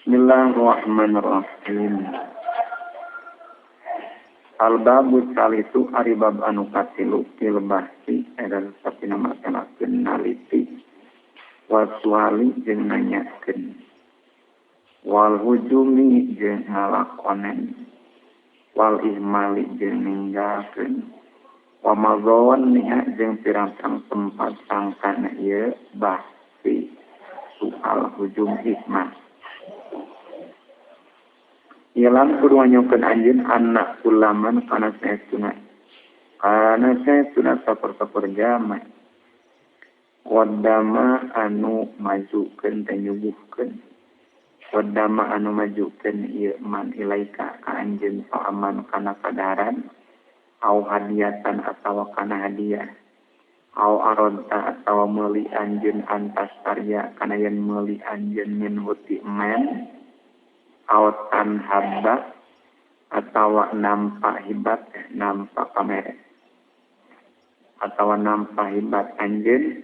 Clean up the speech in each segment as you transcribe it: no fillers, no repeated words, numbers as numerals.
Bismillahirrahmanirrahim. Al-babu salisu ari bab anu katilu fil bahsi eta sapina masalakeun naliti wasuali jeung nanyakeun wal hujumi jeung ngalakonen wal ihmali jeung ninggalkeun wa madzawan niha jeung pirang-pirang tempat sangkana ieu bahsi soal hujum ihmal. Ilam kudu nganyokeun anjeun anak kulaman kana saestuna. Kana saestuna saper-saper jama. Wadama anu majukeun teh nyuguhkeun. Wadama anu majukeun ieu man ilaika ka anjeun aman kana kadaharan au hadiatan atawa kana hadiah. Au aronta atawa meuli anjeun antas karya kana yen meuli anjeun min huti men. Autan habba atawa nampak hibat nampak kamere atawa nampak hibat anjeun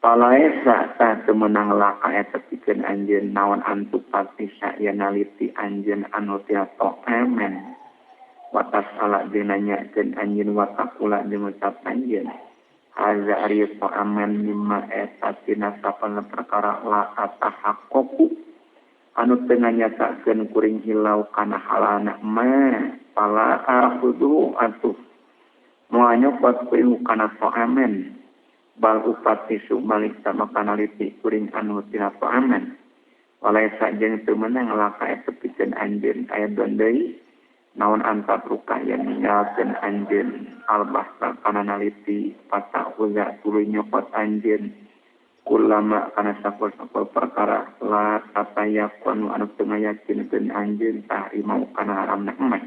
palaesa tah teu meunang laka eta pikeun anjeun naon antuk patisa yen naliti anjeun anu tiato amen watas ala jeung nanyakeun anjeun watakula jeung ngucap anjeun haza ari amen mimma eta tina sapana perkara la atahaqqaqu anu teu nganyatakeun kuring hilau kana halana ma fala akhudhu atuh moal nyokot kuring kana amen bal upatisu balik sama kana liti kuring anu tina amen walaisa jeung teu meunang laka eta pikeun anjeun aya deui naon antatruka yen ninggalkeun anjeun albahsa kana naliti patahuza tuluy nyokot anjeun kulama kana sapol-sapol perkara la tatayakon anu teu ngayakinkeun anjeun tahrimau kana haramna emas.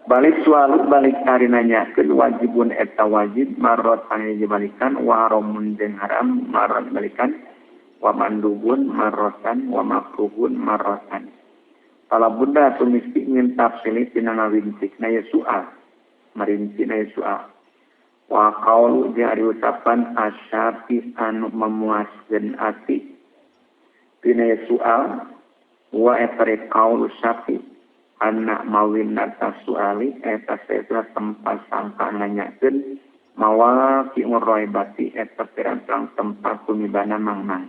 Balik sualu balik ari nanyakeun wajibun eta wajib marot anu dibalikan wa haramun jeung haram marot balikan wa mandubun marotan wa makruhun marotan. Fala budda tumisti min tafsili tina ngawintikna ye soal marincina ye soal. Wa qaulu jeung ari ucapan asyafi anu memuaskeun ati tina soal wa eta qaulu syafi anna mawinata suali eta saestuna tempat sangka nanyakeun mawaqi'ur raibati eta pirang-pirang tempat tumibana mangmang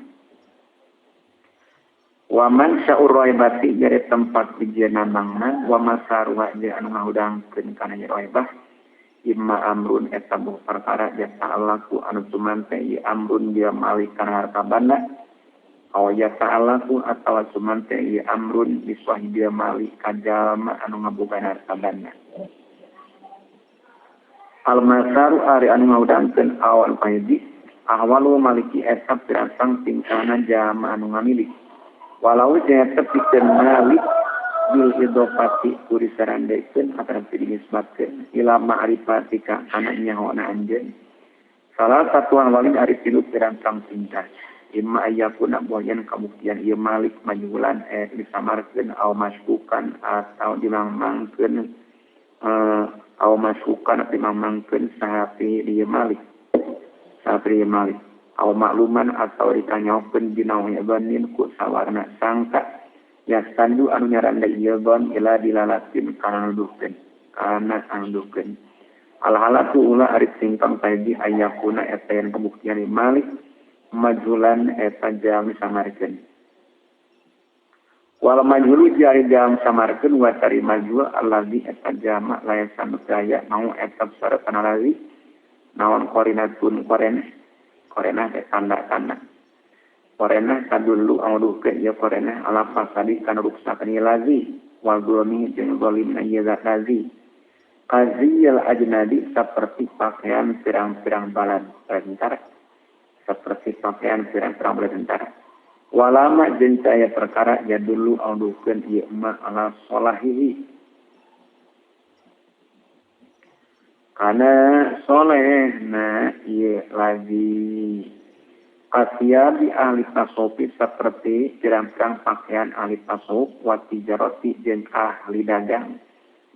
wa man sya'ur raibati jare tempat bijena mangmang wa masarwa jeung anu ngahudangkeun kana raibah imma amrun eta buh perkara yata'allaqu anu sumante ieu amrun dia malik kana harta banda aw yata'allaqu atawa sumante ieu amrun bi sahibi malik ka jalma anu ngabogaan harta banda al masaru ari anu ngahudangkeun awal pahiji ahwalu maliki eta pirang tingkahna jalma anu ngamilik walau jeung pikeun malik bil idofati ku disarandekeun atawa dinisbatkeun ila ma'rifatika kana nyahoana anjeun salah satuan walin ari tilu pirang-pirang tingkah imma ayyakuna boyan kabuktian ieu malik majhulan disamarkeun au maskukan atau dimangmangkeun au maskukan atau dimangmangkeun sahapi ieu malik sahapi ieu malik au makluman atau ditanyakeun binawi banin ku sawarna sangka yastandu anu nyaranda ieu gon ila dilalatin kana nuduhkeun kana nuduhkeun alhalatu ula ari singkang tadi ayakuna eta yen kabuktian malik majhulan eta jam samarkeun wal majhulu jari jam samarkeun wa tari majhul allazi eta jama layasan daya mau eta sarta lazi naon qorinatun qorenah qorenah teh tanda-tanda korena tadullu amuduhkeun ieu korena ala fasadi kana ruksakeun ieu lazi wal zulmi jeung zalimna ieu lazi qaziyal ajnadi saperti pakaian pirang-pirang bala tentara saperti pakaian pirang-pirang bala tentara walama jeung caya perkara yadullu amuduhkeun ieu ma ala solahihi kana solehna ieu lazi Asia di ahli tasawuf seperti pirang-pirang pakaian ahli tasawuf wa tijarati jeung ahli dagang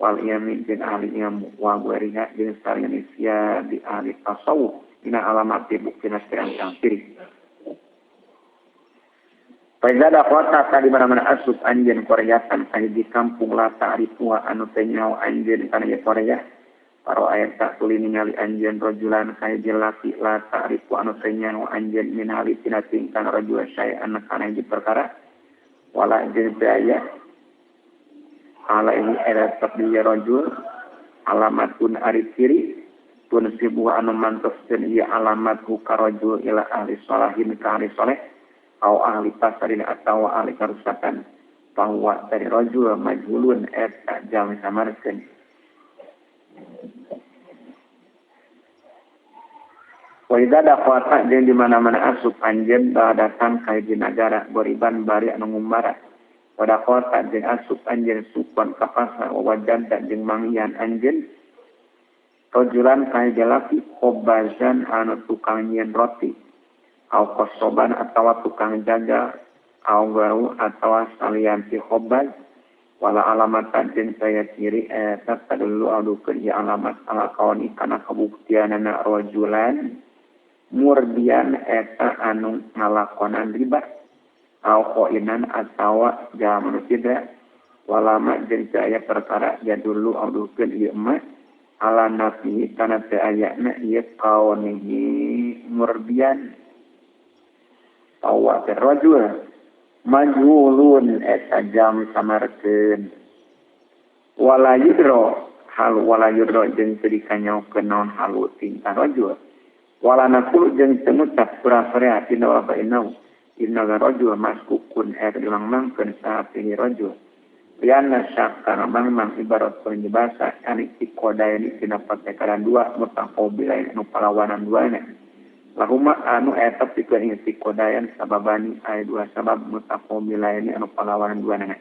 wal ilmi jeung ahli ilmu wa gueriha jeung sareng sia di ahli tasawuf dina alamati buktina pirang-pirang ciri. Faizada kota tadi mana-mana asup anjeun koryatan di kampung la ta'rifuha anu teu nyaho anjeun kana ieu Korea. Paro ayat tak tuli ningali anjeun rajulan ka hiji laki la ta'rifu anu teu nyaho anjeun minali tina tingkah rajul syai'an kana hiji perkara. Wala jeung teu aya alaihi era taqdiya rajul alamatun ari ciri tun sibuha anu mantoskeun ieu alamat hu ka rajul ila ahli sholahin ka ahli soleh au ahli pasarin atau ahli karusakan bahwa dari rajul majhulun eta jalmi samarkeun. Wa idza daqata jeung di mana-mana asup anjeun datang ka hiji nagara goriban bari anu ngumbara. Wa daqata jeung asup anjeun sukon ka pasar wa wajada jeung manggihan anjeun rajulan ka hiji laki khobazan anu tukang nyieun roti au kosoban atawa tukang jaga au garu atawa salian ti khobaz wala alamatan jeung saya ciri eta tadullu adukeun ieu alamat ala kaoni kana kabuktianana rajulan murdian eta anu ngalakonan riba au qainan atawa jalma nu sidra wala ma jeung aya perkara jadullu adukeun ieu mah ala nafi kana teu ayana ieu kaonihi murdian awa rajul majhulun eta jam samarkeun wala yudro hal wala yudro jeung teu dikanyaokeun naon halu tingkah rajul wala naqulu jeung teu ngucap kurang-kurang tina wa inau inna rajul maskukun eta dilangmangkeun saha rajul lianna syakka mang ibarat penjebasa ani ikodaini tina patekaran dua mutaqabilain anu palawanan duana lahuma anu eta pikeun istikodayan sababani aya dua sabab mutaqabilaini anu palawanan duanana.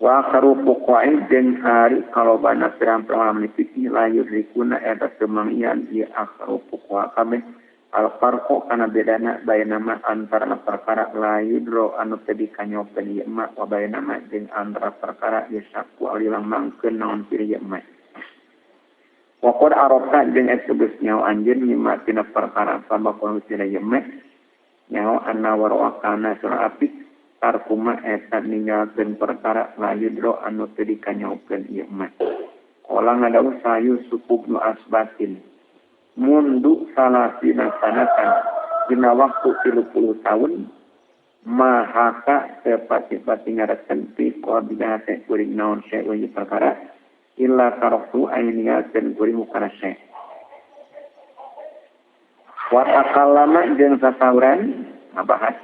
Wa akharu fuqa'i jeung ari kalobana pirang-pirang fikih la yudrikuna eta teu manggihan ieu akharu fuqaha kabeh al farqu kana bedana bainama antara perkara la yudro anu teu dikanyokeun ieu ma wa bainama jeung antara perkara yasaku alilang mangkeun naon piri ieu ma. Waqad arafta jeung eta geus nyaho anjeun mimma tina perkara sabaqon tina ieu mah nyaho anna wara'a kana surah apik tarkuma eta ninggalkeun perkara la yudro anu teu dikanyaokeun ieu mah. Qala ngadawuh sayu supubnu asbatin mundu salasina sanatan dina waktu 30 tahun mahaka sepati-pati ngaresan pi qabila teh kuring naon saeun perkara illa taroktu ayniyakeun kuring kana syai. Wa takallama jeung sasauran ngabahas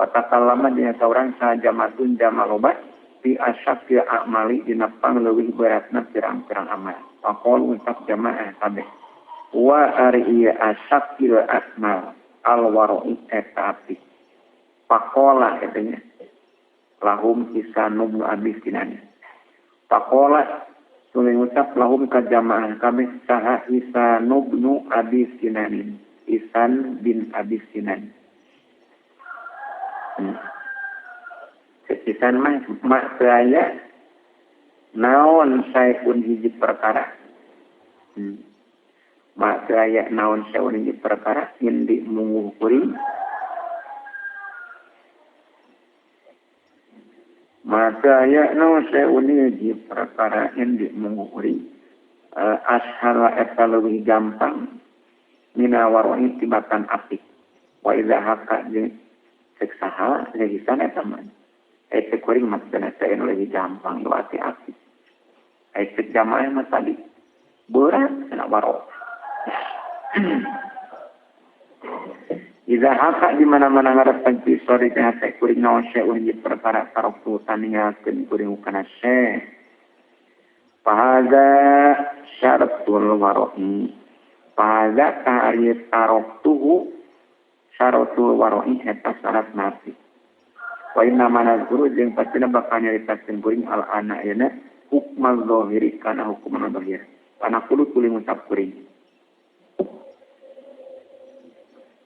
wa takallama jeung sasauran sajamatun jamaloba fi asyaqi a'mali dina pangleuwih beratna pirang-pirang amal. Faqalu ucap jamaah kabeh wa ari ieu asyaqil a'mal al wara'i eta api. Faqala katanya lahum isanum abi sinan. Faqala tuluy ngucap lahum ka jamaah kabeh saha Isan bin Abi Sinan. Isan bin Abi Sinan. Isan mah mak teu aya naon saepun hiji perkara. Mak teu aya naon saepun hiji perkara indi munguh kuring. Maka ya no seuni di perkara yang dimungkuri ashala eta leuwih gampang mina waroi tibatan apik wa idza haqa jeung cek saha lehisan eta mah eta kuring maksudna teh anu leuwih gampang iwati apik eta jamaah mah tadi berat cenah waro. Iza haka di mana-mana ngarepan pisori teh hate kuring naon seun di perkara taroktu taninggalkeun kuring kana syekh. Fahaza syaratul waro'i. Fahaza ta'ri taroktuhu syaratul waro'i eta syarat nafi. Wa inna manazkuru jeung pastina bakal nyaritakeun kuring al ana ayeuna hukmal zahiri kana hukuman zahir. Kana kudu tuluy ngucap kuring.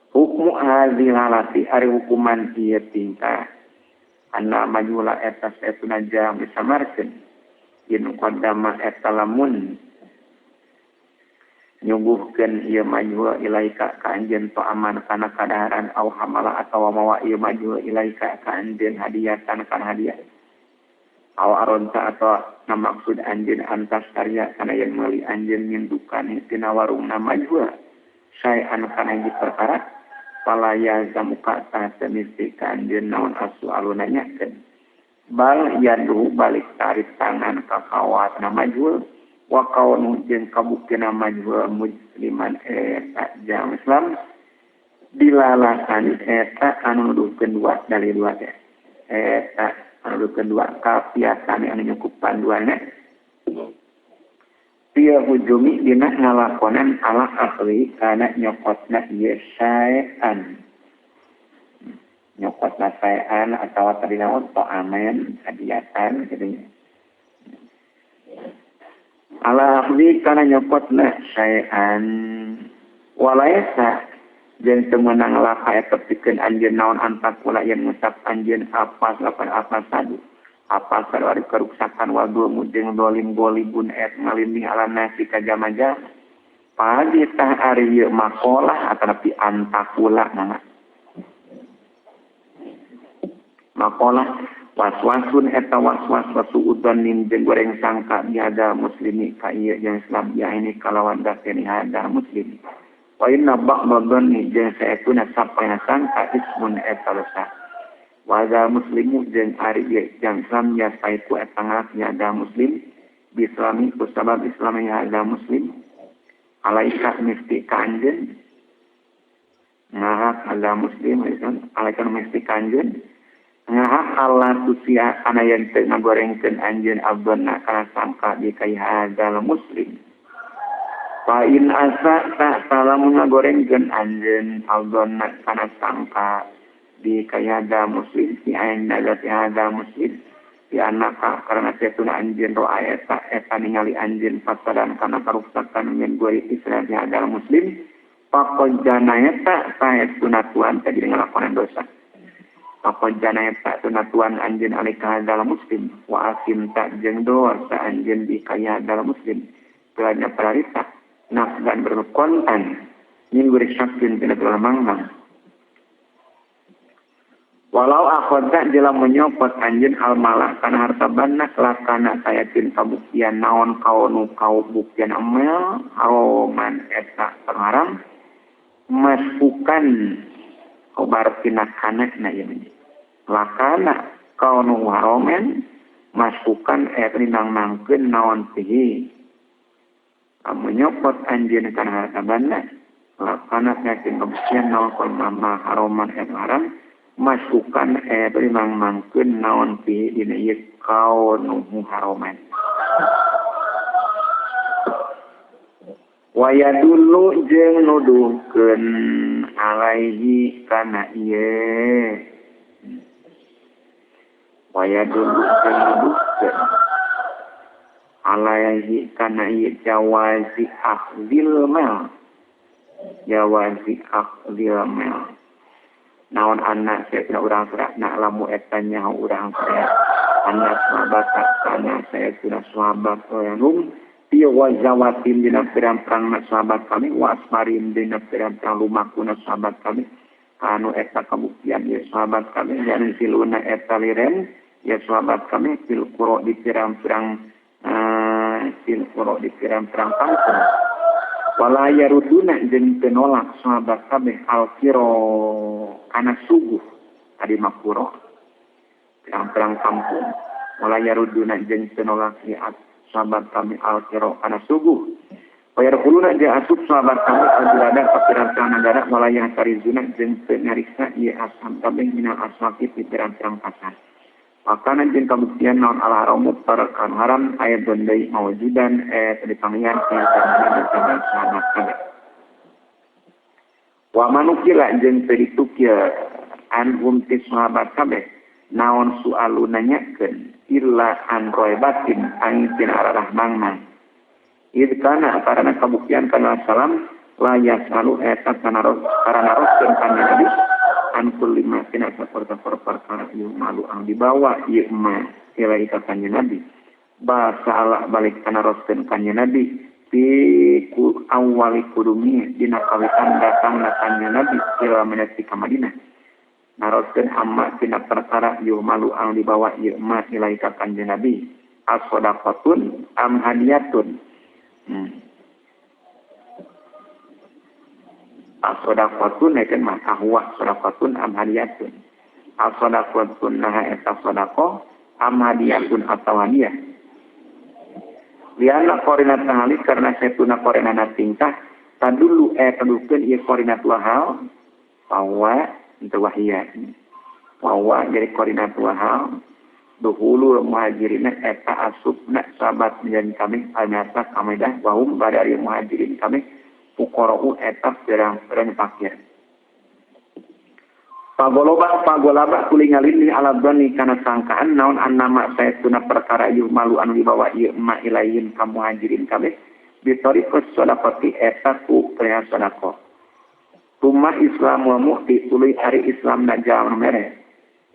Hukmu hadhil halati ari hukuman ieu tingkah anna majula eta saetuna jam disamarkeun in qaddama eta lamun Nyuguhkeun ieu majhul ilaika ka anjeun ta'aman kana kadaharan au hamala atawa mawa ieu majhul ilaika ka anjeun hadiatan kana hadiah. Aw aronta atau ngamaksud anjeun antas karya kana yen meuli anjeun nyindukane tina warungna majhul saean kana hiji perkara fala yazamuka tah teu misti ka anjeun naon asu aluna nyakeun bal yadu balik tarik tangan ka kawatna majhul wa kaunu jeung kabuktina majhul musliman eta jang Islam dilalasani eta anu nuduhkeun dua dalil dua teh eta anu kedua kapiasane anu nyukupan duana pieu hujumi dina ngalakonan ala ahli kana nyokotna ieu saean nyokotna saean atawa tadi naon ta'amen hadiatan kitu nya ala ahli kana nyokotna saean walaisa jeung teu meunang laka eta pikeun anjeun naon antakula yen ngucap anjeun apa lapan apa sadu apa sadu ari karuksakan wa dulmu jeung dolim golibun et ngalindih ala nasi ka jamaja pagi tah ari ieu maqalah atanapi antakula mangga maqalah waswasun eta waswas wasuudan nin jeung goreng sangka bihada muslimi ka ieu jeung Islam ya ini kalawan dakeni hada muslimi wa inna ba'da dhanni jeung saetuna sapana sangka ismun eta dosa wa hadza muslimu jeung ari ieu jang Islam ya saiku eta ngalaknya ada muslim bislami ku sabab islami hadza muslim alaika misti ka anjeun ngahak hadza muslim alaika misti ka anjeun ngahak Allah tusia kana yen teu ngagorengkeun anjeun abdonna kana sangka di kai hadzal muslim fa in asa ta salamun ngagorengkeun anjeun abdonna kana sangka di kai hadzal muslim si aina zati hadzal muslim di anaka karena setuna anjeun roa eta eta ningali anjeun fasadan kana karuksakan min gori Islam di hadzal muslim faqad janayata saetuna tuan tadi ngalakonan dosa. Pakon janaya tak tunatuan anjeun alika dalam muslim wa asim tak jeung dosa anjeun di kaya dalam muslim tulanya pararita nak dan berkontan minggu risyakin tina tulah mangmang walau akhadha jela menyopot anjeun almalah kana harta banda lakana sayatin kabuktian naon kaunu kau buktian amal haroman eta pengharam masbukan kobar tina kana na ieu mah lakana kaunu haromen masukan eta dinang-nangkeun naon pihi lamun nyopot anjeun kana harta banda lakana sayakin kabuktian naon kaunu haroman eta haram masukan eta dinang-nangkeun naon pihi dina ieu kaunu haroman waya dulu jeung nuduhkeun alaihi kana ieu waya dulu jeung nuduhkeun alaihi kana ieu jawazi akhdil mal jawazi akhdil mal naon anak saeutina urang sarakna lamu eta nyaho urang saya anak sahabat kana saeutina sahabat hum pieu wazawatin dina pirang-pirang sahabat kami wasmarin dina pirang-pirang lumakuna sahabat kami anu eta kabuktian ya sahabat kami dan siluna eta liren ya sahabat kami fil qura di pirang-pirang fil qura di pirang-pirang kampung wala yaruduna jeung teu nolak sahabat kami alkiro kana suguh tadi makuro pirang-pirang kampung wala yaruduna jeung teu nolak ya sahabat kami al-kiro kana suguh wayarkuluna dia asup sahabat kami al-bilada ka pirang-pirang nagara walayah tarizuna jeung teu nyariksa ieu ashab kabeh minal aswaqi ti pirang-pirang pasar makana jeung kabuktian naon al haramu perkara haram aya deui mawjudan eta dipangian ti sahabat kabeh wa manukila jeung teu ditukil anhum ti sahabat kabeh naon sualu nanyakeun illa an roibatin angin tina arah mangmang id kana karena kabuktian kana salam la yasalu eta kana karana roskeun kana nabi an kulli ma tina saperta perkara ieu malu ang dibawa ieu ma ilaika kanjeng nabi basa ala balik kana roskeun kanjeng nabi Fi awwali kudumi dina kawitan datang kanjeng Nabi ila Madinah ka Madinah. Naroskeun amma tina perkara yuhmalu anu dibawa ieu ma ilaika kanjeng Nabi. As-shadaqatun am hadiyatun. As-shadaqatun eta mah ahwa shadaqatun am hadiyatun. As-shadaqatun naha eta shadaqah am hadiyatun atawa hadiah. Liana korina tahali karena setuna korina tingkah tadulu tadukeun ieu korina hal bahwa itu wahia bahwa jadi korina hal duhulu muhajirin eta asubna sahabat menjadi kami alnyata kamidah wahum badari muhajirin kami fuqara'u eta pirang-pirang fakir. Pagolobah pagolabah tuluy ngalindih ala dhani kana sangkaan naon annama saestuna perkara ieu malu anu dibawa ieu ma ilaihim ka muhajirin kabeh bitariqus shadaqati eta ku perihal sedekah. Tuma Islam wa mukti tuluy ari Islam na jalma mere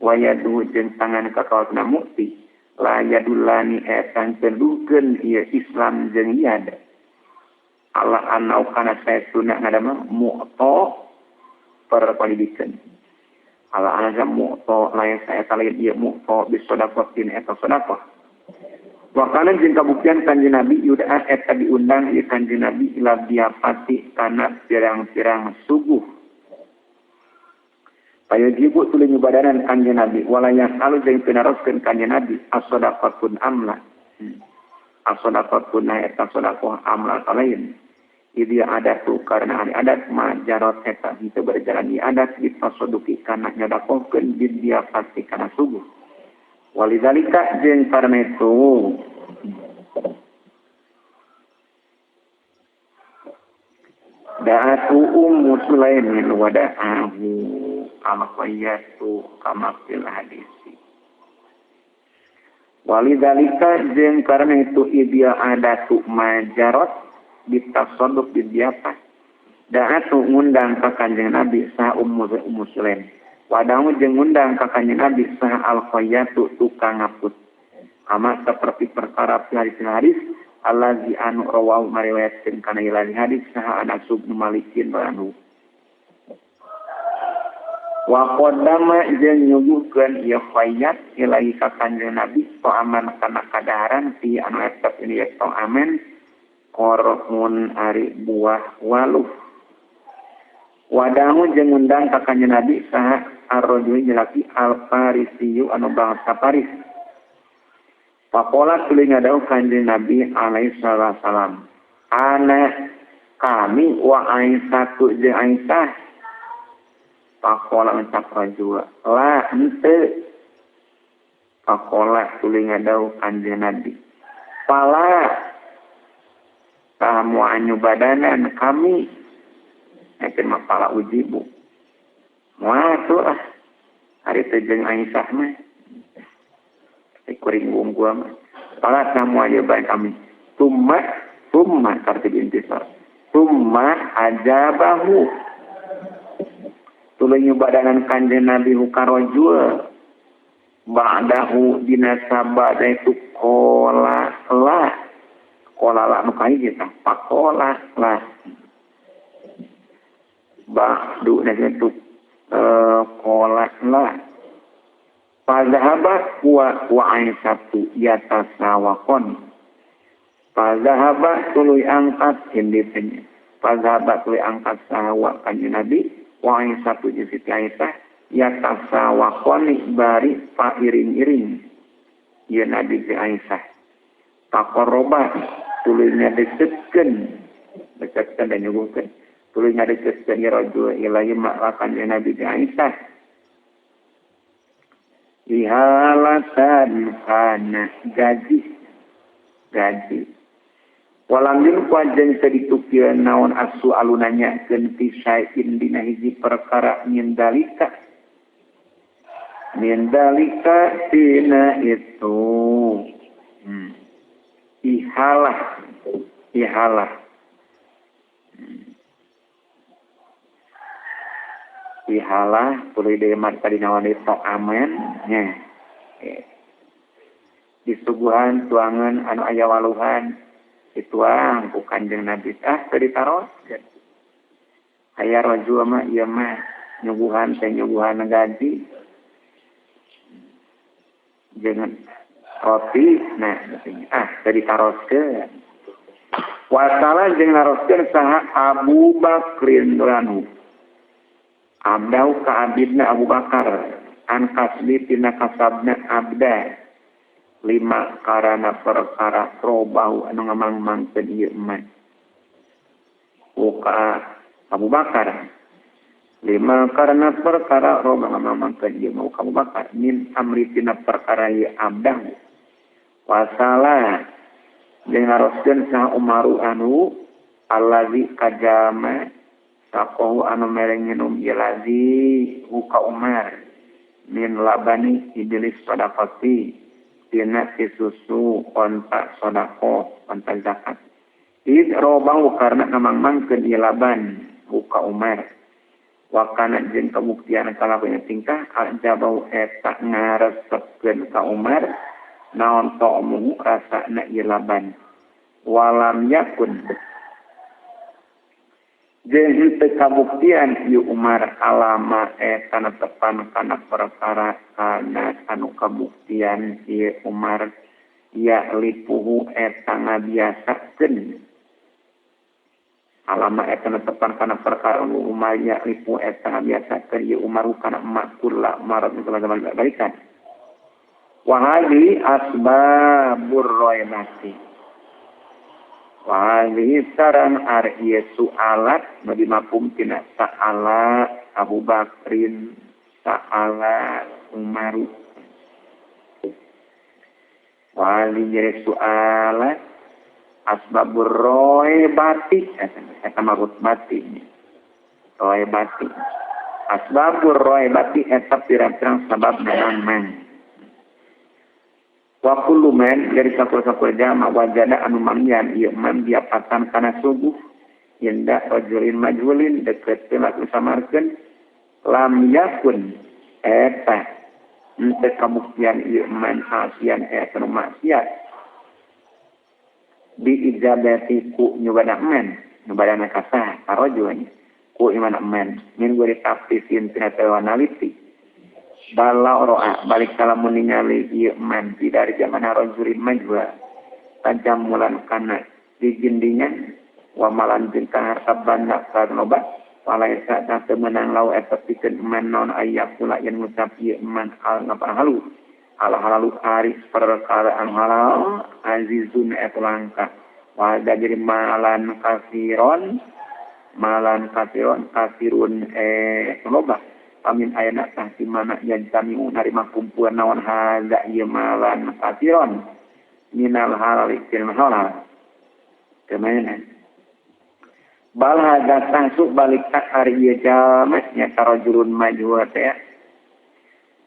wayadu jeung tangan kakaosna mukti la yadulani eta tedukeun ieu Islam jeung yad ala anau kana saestuna ngadamel mu'ta perpendidikan. Ala anaja mu'to lain saya lain ieu mu'to bisodaqatin eta sedekah. Wa kana jeung kabuktian kanjeng Nabi yuda eta diundang ieu kanjeng Nabi ila diapati kana pirang-pirang suguh. Payajibu tuluy nyubadanan kanjeng Nabi wala yasalu jeung pinaroskeun kanjeng Nabi as-shadaqatun amla. As-shadaqatun eta sedekah amla lain. Idi adat tu karena hari adat majarot eta itu berjalan di adat ditasoduki karena nyodakohkeun di dia pasti karena subuh. Walidalika jeung karena itu da'atu Ummu Sulaimin wa da'ahu al-qayyatu kama fil hadisi. Walidalika jeung karena itu idi adatu majarot ditasoduk di diapa da'atu ngundang ka kanjeng Nabi saha Ummu Sulaim wadahu jeung ngundang ka kanjeng Nabi saha al-khayyatu tukang ngaput kama seperti perkara fi hadis allazi anu rawahu mariwayatkeun kana ilal hadis saha Anas bin Malikin radhiyallahu wa qaddama jeung nyuguhkeun ieu khayyat ilahi ka kanjeng Nabi ta'aman kana kadaharan fi anu eta ieu ta'aman kormun ari buah waluh. Wadahu jeung ngundang ka kanjeng Nabi saha ar-rajul jalaki al-Farisiyu anu bangsa Paris. Pakola tuluy ngadawuh kanjeng Nabi alaihi salam. Ana kami wa Aisyah jeung Aisyah. Pakola ucap rajul la henteu. Pakola tuluy ngadawuh kanjeng Nabi. Pala kamu anyu badanan kami itu mah pala ujibu moal tuh ah hari teh jeung Aisyah mah kuring gua mah pala kamu aja bae kami tumma tumma kartu intisar tumma ajabahu tuluy nyubadanan kanjeng Nabi hukarojul ba'dahu dina sabada itu kola la kola la nu kahiji tah pakola la ba'du na kitu kola la fazahaba wa Aisyatu yatasawaqon fazahaba tuluy angkat hinditnya fazahaba tuluy angkat sahawa kanjeng Nabi wa Aisyatu jeung Siti Aisyah yatasawaqon bari pairing-iring ieu Nabi jeung Aisyah pakoroba tuluy ngadeketkeun deketkeun dan nyuguhkeun tuluy ngadeketkeun ya rajul ilahi ma'lakan ya Nabi Aisyah ihalatan kana gaji gaji walam yulqa jeung teu ditukieun naon asu alunanya keun fi syai'in dina hiji perkara mindalika mindalika tina itu ihalah ihalah ihalah tuluy deui mah tadi naon deui amen nya disuguhan tuangan anu aya waluhan Dituang ku Kanjeng Nabi ah teu ditaroskeun. Aya rajul mah ieu mah nyuguhan teh nyuguhan gaji jeung roti nah ah teu ditaroskeun. Wasala jeung naroskeun saha Abu Bakrin ranu. Abdau ka abidna Abu Bakar an kasbi tina kasabna abda lima karana perkara robau anu ngamang-mangkeun ieu mah uka Abu Bakar lima karana perkara robau ngamang-mangkeun ieu mah Abu Bakar min amri tina perkara ieu abdahu wasala jeung naroskeun saha Umaru anu allazi kajama sakohu anu mere nginum ieu lazi ka Umar min labani iblis sadaqati tina susu onta sedekah onta zakat id robahu karena ngamang-mangkeun ieu laban ka Umar wa kana jeung kabuktian kalakuan tingkah ajabau eta ngaresepkeun ka Umar naon ta'muhu rasana ieu laban walam yakun jeung henteu kabuktian ieu Umar alama eta netepan kana perkara kana anu kabuktian ieu Umar ya lipuhu eta ngabiasakeun alama eta netepan kana perkara anu Umar ya lipuhu eta ngabiasakeun ieu Umar kana makula marad teman-teman balikan wa hadhi asbabur roimati wa hadhihi saran ari sualat bagi mafhum tina sa'ala Abu Bakrin sa'ala Umar wa hadhihi sualat asbabur roibati eta marutbati roibati asbabur roibati eta pirang-pirang sabab memang wa kullu man dari sakur-sakur jama wajada anu mangyan ieu man diapatan kana subuh yenda rajulin majhulin deket teh samarkeun lam yakun eta henteu kabuktian ieu man asian eta nu maksiat bi ijabati ku nyubana man nyubana kasah karojul ku imana man min gori tafsirin tina wanaliti bala roa balik kalamun ningali ieu man di dari zaman rajulin majhul tajamulan kana dijindingan wa malan jeung harta banda karnoba walaisa ta meunang lau eta pikeun man naon aya pula yen ngucap ieu man al ngapahalu ala halalu ari perkara anu halal azizun eta langka wa jadi malan kasiron kasirun loba amin ayana tah di mana yang kami narima kumpulan naon hadza ieu malan kasiron minal halal fil halal kemana bal hadza sangsu balik tak ari ieu jalma nya tarajulun majhul teh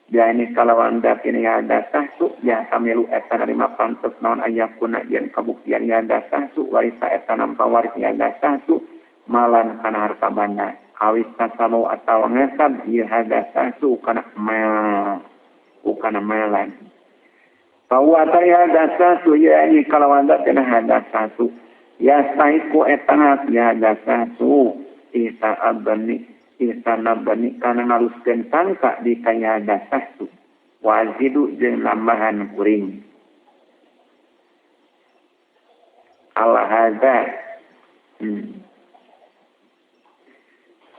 dia ini kalawan datin ya sahsu ya kamilu eta narima pantes naon aya kuna yen kabuktian ya sahsu warisa eta nampa waris ya sahsu malan kana harta banda awis tasamu atau ngesab ieu hadza sahsu kana mal ukana malan bahwa ya sahsu ya ini kalawan datin hadza sahsu ya sahiku eta ya hadza sahsu isa abani istana bani kana ngaluskeun sangka di kaya dasah tu wazidu jeung nambahan kuring ala hadza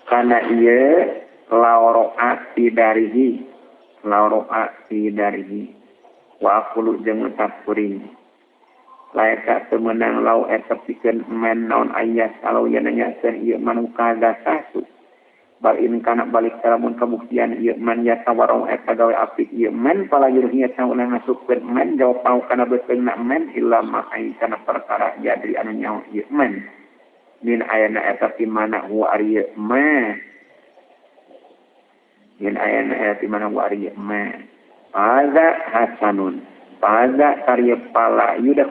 kana ieu laoroa tidarihi wa aqulu jeung ngucap kuring laeta teu meunang lau eta pikeun men naon aya salau yen nanyakeun ieu manuka dasah tu bal in kana balik lamun kabuktian ieu man ya tawarong eta gawe apik ieu man pala jurihnya sauna ngasupkeun man jawab pau kana beuteungna man illa ma ai kana perkara jadi anu nyaho ieu man min ayana eta ti mana huwa ari ma min ayana eta ti mana huwa ari ma hadza hasanun hadza karya pala yudah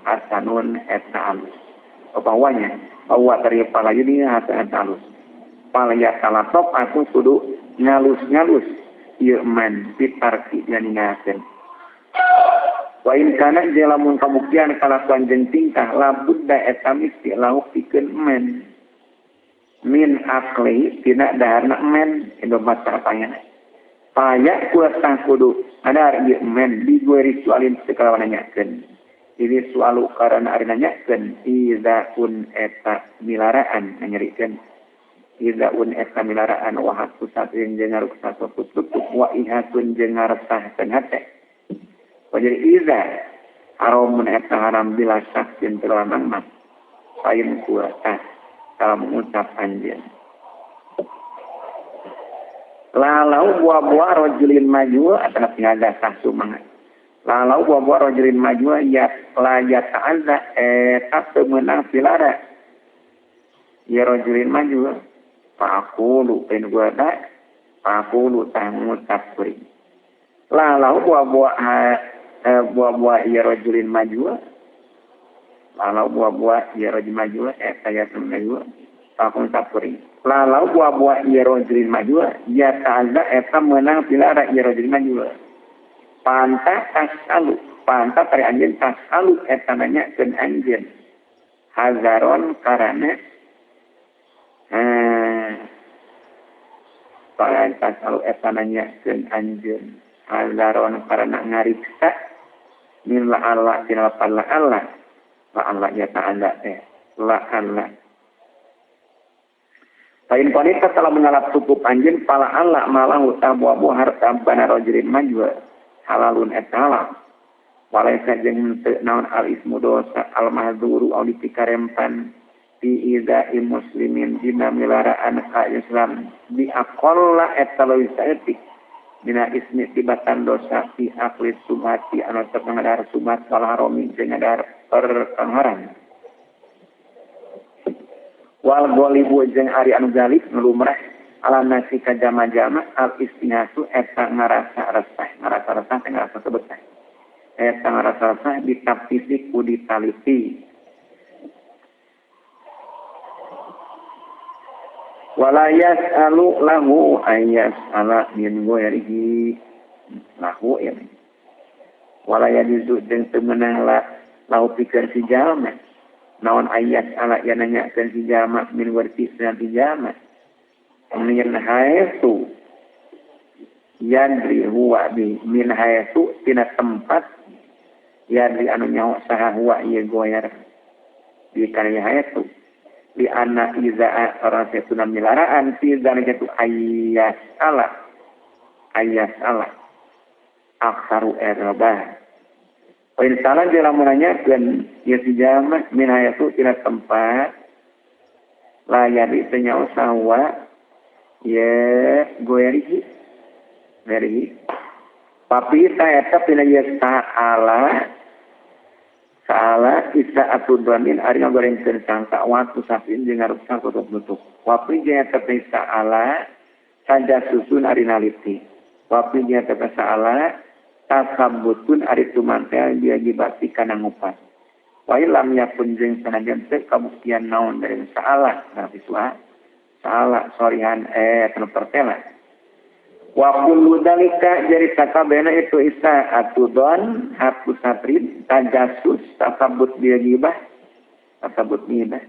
hasanun eta alus upawanya bahwa karya pala yudah hasan eta alus palaya salasop aku kudu ngalus-ngalus ieu man pitarki nyaningakeun. Wa in kana jeung lamun kabuktian kalakuan jeung tingkah labudda eta misti lauk pikeun men min akli tina daharna men ieu masalah pangeran paya kuatah kudu adar ieu men digueri sualin sakalawan nanyakeun ini sualu karana ari nanyakeun iza un eta milaraan nyerikeun iza un eta milaraan wa haqqu satin jeung ngaruksa tutup wa ihatun jeung ngaresahkeun hate. Jadi iza haramun eta haram bila saksin terlamang mah pain kuatah kalau mengucap anjeun lalau buah-buah rajulin maju atau tinggal sah sumangat lalau buah-buah rajulin maju ya la ya ta'azza eta teu meunang pilara ya rajulin maju faqulu pain kuatah faqulu tah ngucap kuring lalau buah-buah ya rajulin maju lalau buah-buah ya rajulin maju eta ya maju pakun sapuring lalau buah-buah ya rajulin maju ya ta'azza eta meunang pilara ya rajulin maju panta tasalu panta tari anjeun tasalu eta nanyakeun anjeun hazaron karana panta tasalu eta nanyakeun anjeun hazaron karana ngariksa min la Allah tina la Allah la Allah ya ta'ala teh la Allah lain wanita telah mengalap cukup anjeun pala Allah malah utah buah-buah harta bana rajulin majwa halalun eta halal walaisa jeung teu naon al ismu dosa al mahdzuru au dipikarempan bi iza'i muslimin dina milaraan ka Islam bi aqalla eta leuwih saeutik dina ismi tibatan dosa fi akli subhati anu tetep ngadahar subhat wal harami jeung ngadahar perkangharan wal ghalibu jeung ari anu galib nu lumrah ala nasi ka jama-jama al istinasu eta ngarasa resah teh ngarasa sebetah eta ngarasa resah ditaptisi ku ditaliti wala yas'alu lahu ayas ala min ghairihi lahu ya wala yajuzu jeung teu meunang lahu pikeun si jalma naon ayas ala ya nanyakeun si jalma min ghairihi si jalma min haitsu yadri huwa bi min haitsu tina tempat yadri anu nyaho saha huwa ieu goyar di kana haitsu di anna iza orang setuna milaraan fi zalika tu ayas ala aksaru erbah wa in salah jeung lamun nanyakeun ieu si jalma min haitsu tina tempat la yadri teu nyaho saha ya goyarihi goyarihi papi eta pina ye saala saala isa atudonin ari ngagorengkeun sangka waktu safin jeung ngaruksa tutup-tutup wapi jeung eta teh saala saja susun ari naliti wapi jeung eta teh saala tasabutun ari tumantel dia gibati kana ngupas wa lam yakun jeung sanajan teu kabuktian naon dari saala nah siswa salah sorihan tanu pertela wa kullu dalika jadi sakabehna itu isa atudon hapus satrin tajasus tasabut dia gibah tasabut gibah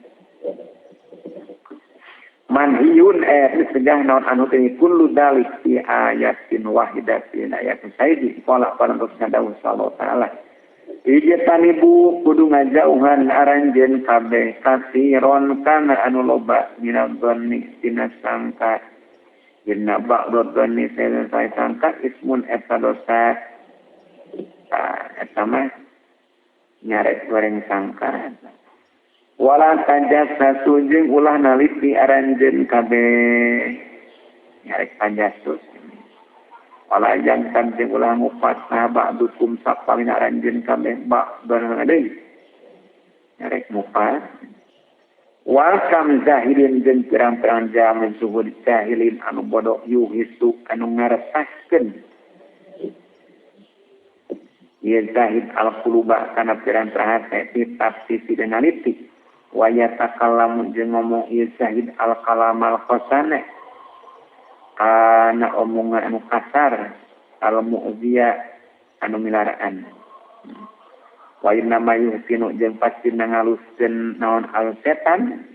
manhiyun segah naon anu teh kullu dalik fi ayatin wahidatin ayatin sayyidi qala parantos dawuh sallallahu taala ijtanibu kudu ngajauhan aranjeun kabeh kasiron kana anu loba minadzanni tina sangka inna ba'dad dzanni saya sangka ismun eta dosa eta mah nyarek goreng sangka wala tajassasu jeung ulah naliti aranjeun kabeh nyarek tajassus wala jantan jeung ulah ngupas ba'dukum sapalina aranjeun kabeh ba'dan deui nyarek ngupas wal kam zahidin jeung pirang-pirang jamin suhud jahilin anu bodoh yuhisu anu ngaresahkeun ieu zahid al quluba kana pirang-pirang hate ditafsir dan naliti wa yatakallamu jeung ngomong ieu zahid al kalamal khosana kana omongan anu kasar al mu'ziya anu milaraan. Wa inna ma yuhsinu jeung pasti ngaluskeun naon al setan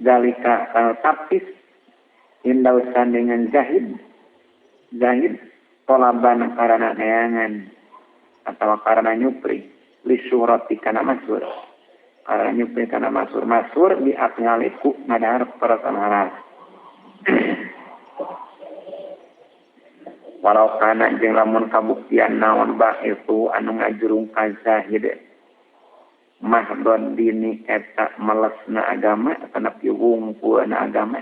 zalika kal tapis indau sandingan zahid zahid tolaban karana neangan atau karana nyupri li syuhrati kana masyhur karana nyupri kana masyhur masyhur di akngaliku ngadahar perasaan halal. Walau kana jeung lamun kabuktian naon ba itu anu ngajurung ka zahid mahdon dini eta melesna agama atanapi wungkulna agama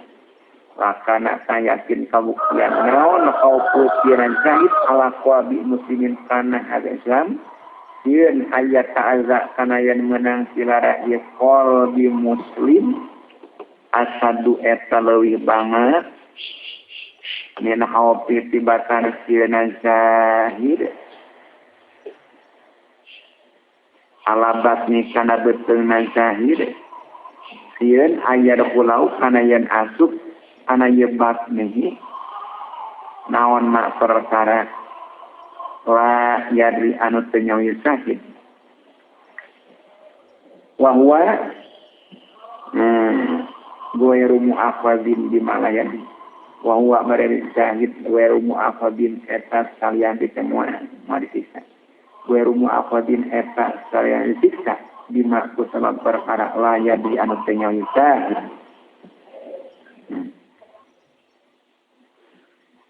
lakana yakin kabuktian naon khaufu sieun zahid ala qabi muslimin kana al Islam sieun aya ta'azza kana yen meunang silara ieu qalbi muslim asadu eta leuwih banget min khawfi tibatan sieun zahid ala batni kana beuteungna zahid sieun aya pulau kana yen asup kana ieu batnihi naon mak perkara la yadri anu teu nyawi zahid wa huwa ghairu mu'akhadzin bima la yadri wa huwa marari zahid ghairu mu'akhadzin eta salian ditemuan moal disiksa ghairu mu'akhadzin eta salian disiksa bima kusabab perkara la yadri anu teu nyawi zahid.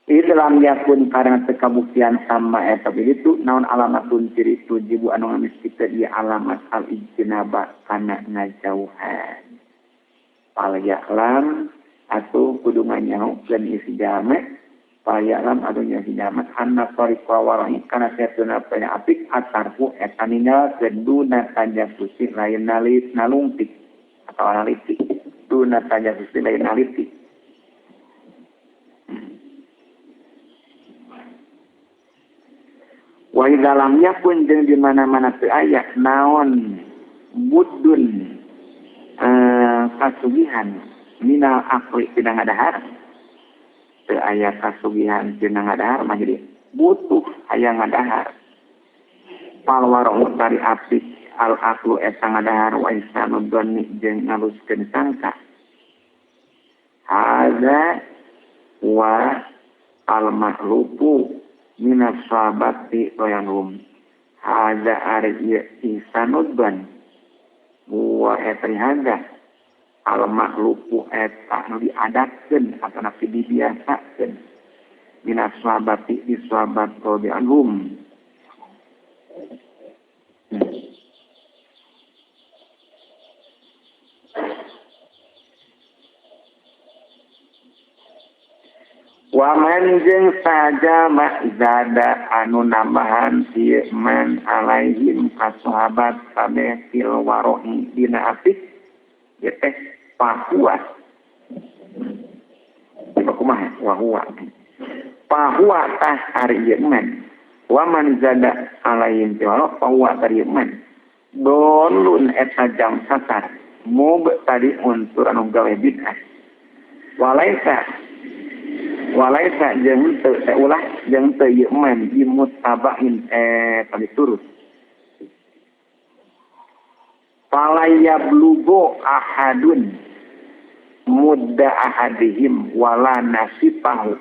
Islam yakun karena tekabuktian sama eta begitu naon alamatun ciri tujibu anu ngamistikeun ieu alamat al ijtinaba kana ngajauhan. Fal ya'lam atuh kudu nganyahukeun isi jame fal ya'lam atuh nya si jame anna tariqa warai kana satuna panya apik atarku eta ninggalkeun duna tajassusi lain nalit nalungtik atau analitik duna tajassusi lain nalitik. Wa idza lam yakun jeung di mana-mana teu aya naon buddun kasugihan minal akli tina ngadahar teu aya kasugihan tina ngadahar mah jadi butuh aya ngadahar fal wara'u tari apik al aklu eta ngadahar wa ihsanu dhanni jeung ngaluskeun sangka hadza wa al mahlufu minas sahabati royanum hadza ari ihsanud ban wa eta hadza al makhluqu eta nu diadatkeun atanapi dibiasakeun minas sahabati di sahabat royanum. Wa man jeung saja makzada anu nambahan ieu man alaihim ka sahabat kabeh fil warohi dina apik ieu teh pahuwa kumaha wa huwa pahuwa tah ari ieu man wa man zada alaihim fil warohi pahuwa tari ieu man dolun eta jam sasar mub tadi unsur anu gawe bid'ah walaisa walaisa jeung teu ulah jeung teu ieu man dimuttabain tadi turut fala yablugo ahadun mudda ahadihim wala nasifahu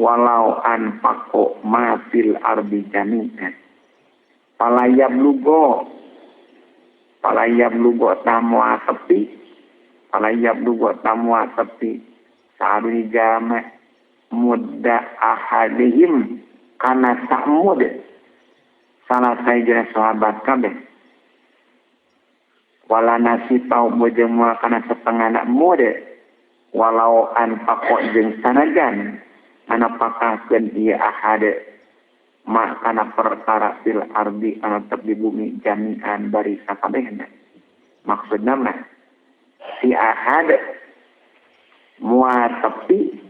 walau anfaqo ma fil ardi jami'an fala yablugo tamwa tepi fala yablugo tamwa tepi saaduni jama' mudda ahadihim kana sa'mud salah saja sahabat kabeh wala nasipau jeung moal kana setengah nak mud walau anfaqo jeung sanajan anapakakeun ieu ahad ma kana perkara fil ardi anu tetep di bumi jami'an bari sakabehna. Maksudna mah si ahad moal tepi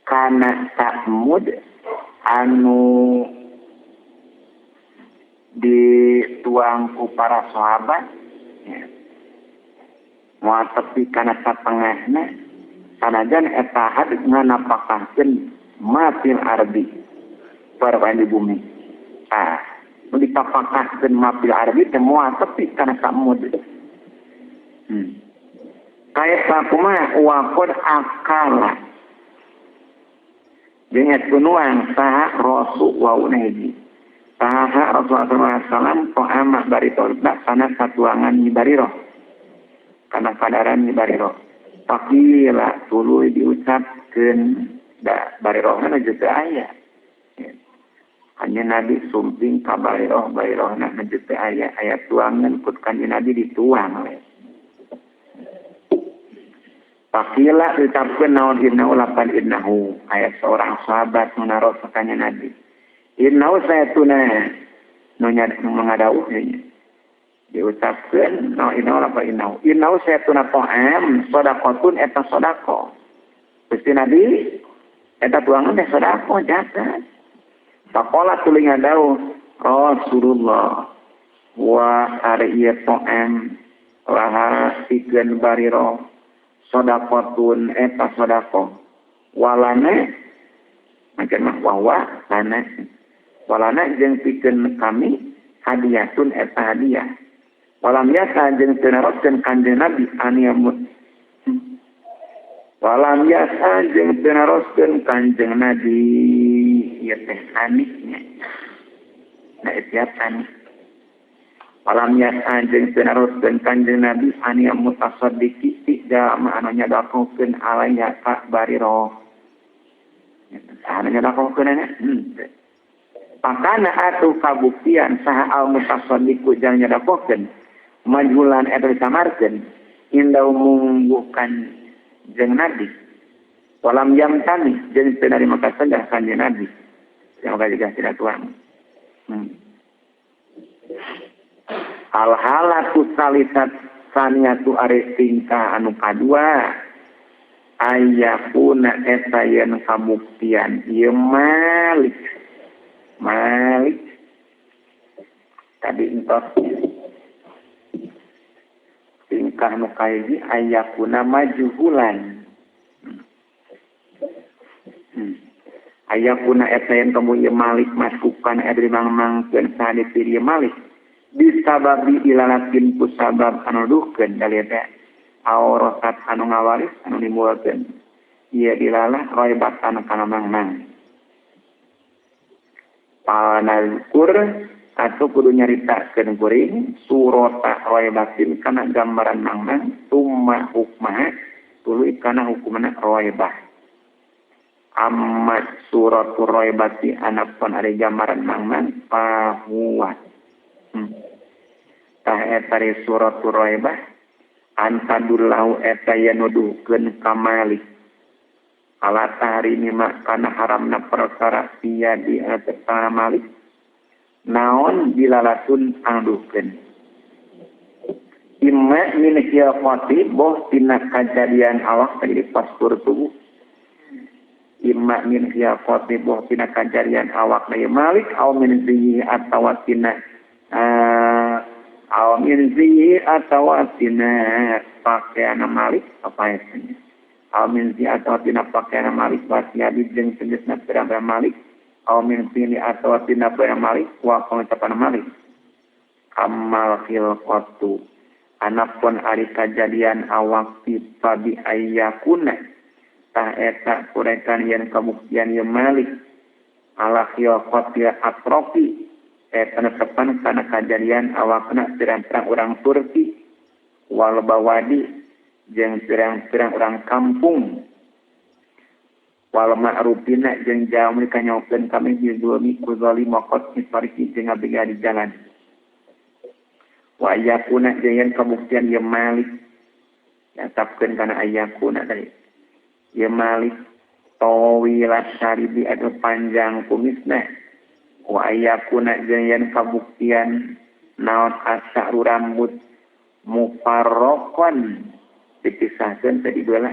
kana ta'mud anu dituang ku para sahabat ya. Moal tepi kana satengahna sanajan eta had nganapakahkeun ma fil ardi perkara di bumi Ah, nu dipapakahkeun mapil Arabi teh moal tepi kana samud. Kaya kumaha waqad akala. Jeung eta nuang saha rasul wauna hiji. Saha Rasulullah sallallahu alaihi wasallam ta'ama bari tolba kana satuangan ni bariroh. Kana kadaran ni bariroh. Faqila tuluy diucapkeun da barirohna nuju teu aya. Kanjeng Nabi sumping ka bariroh, barirohna nuju teu aya, aya tuangan kut kanjeng Nabi dituang we. Faqila diucapkeun naon innahu lapan innahu aya seorang sahabat nu naros ka kanjeng Nabi. Innahu sayatuna nu mengadauh nya. Diucapkeun naon innahu lapan innahu. Innahu sayatuna ta'am sadaqatun eta sedekah. Gusti Nabi eta tuangan teh sedekah zakat. Faqala tuluy ngadauh Rasulullah wa ari ieu ta'am laha pikeun bariro sedekatun eta sedekah. Walana macam mah wawa lana walana jeung pikeun kami hadiatun eta hadiah. Walam yasa jeung teu naroskeun Kanjeng Nabi aniyamut. Walam yasa jeung teu naroskeun Kanjeng Nabi ieu teh anihnya. Nah etiap anih. Walam yasa jeung teu naroskeun Kanjeng Nabi aniyam mutasaddiqi ti jalma anu nyadakokeun alaiha ka bariroh. Anu nyadakokeun nya. Pakana atuh kabuktian saha al mutasaddiqu jang nyadakokeun majhulan eta disamarkeun indau mungguhkan jeung Nabi. Walam yamtani jeung teu narima kasendah kanjeng Nabi. Yang juga tidak tuang. Al halatu salisat saniatu ari tingkah anu kadua ayakuna eta yen kabuktian ieu Malik. Malik tadi entos tingkah nu kahiji ayakuna majhulan. Ayakuna eta yen kamu ieu Malik maskukan eta dimang-mangkeun saha dipilih Malik bisababi ilalatin ku sabab anu duhkeun dari teh aurasat anu ngawaris anu nimbulkeun ieu dilalah roibatan kana mangmang. Panazkur atau kudu nyaritakeun kuring surata roibatin kana gambaran mangmang tumma hukmaha tuluy kana hukumna roibah. Amma suratul roibati anapun ari gambaran mangmang pahuwa. Tah eta ari suratul roibah antadullahu eta yen nuduhkeun ka Malik ala tahrimi ma kana haramna perkara sia di eta Malik naon dilalatun anuduhkeun imma min khilqati boh tina kajadian awak tadi postur tubuh imma min khilqati boh tina kajadian awak na Malik au min zihi atawa tina au min zihi atawa tina pakaian Malik apa ya au min zihi atawa tina pakaian Malik wasiabi jeung tegasna pirang-pirang Malik au min sini atawa tina pirang Malik wa pangucapan Malik amal khilqatu anapun ari kajadian awak ti fabi ayyakuna tah eta kurekan yen kabuktian ye Malik ala khilqati atrofi eta netepan kana kajadian awakna pirang-pirang urang Turki wal bawadi jeung pirang-pirang urang kampung wal ma'rufina jeung jalmi kanyaokeun kami bizulmi ku zalim waqat istariki jeung ngabega di jalan wa ayakuna jeung yen kabuktian ye Malik nyatapkeun kana ayakuna tadi ye Malik tawilat syaribi anu panjang kumisna wa ayakuna jeung yen kabuktian naon asa'ru rambut mufarraqan dipisahkeun teh dibelah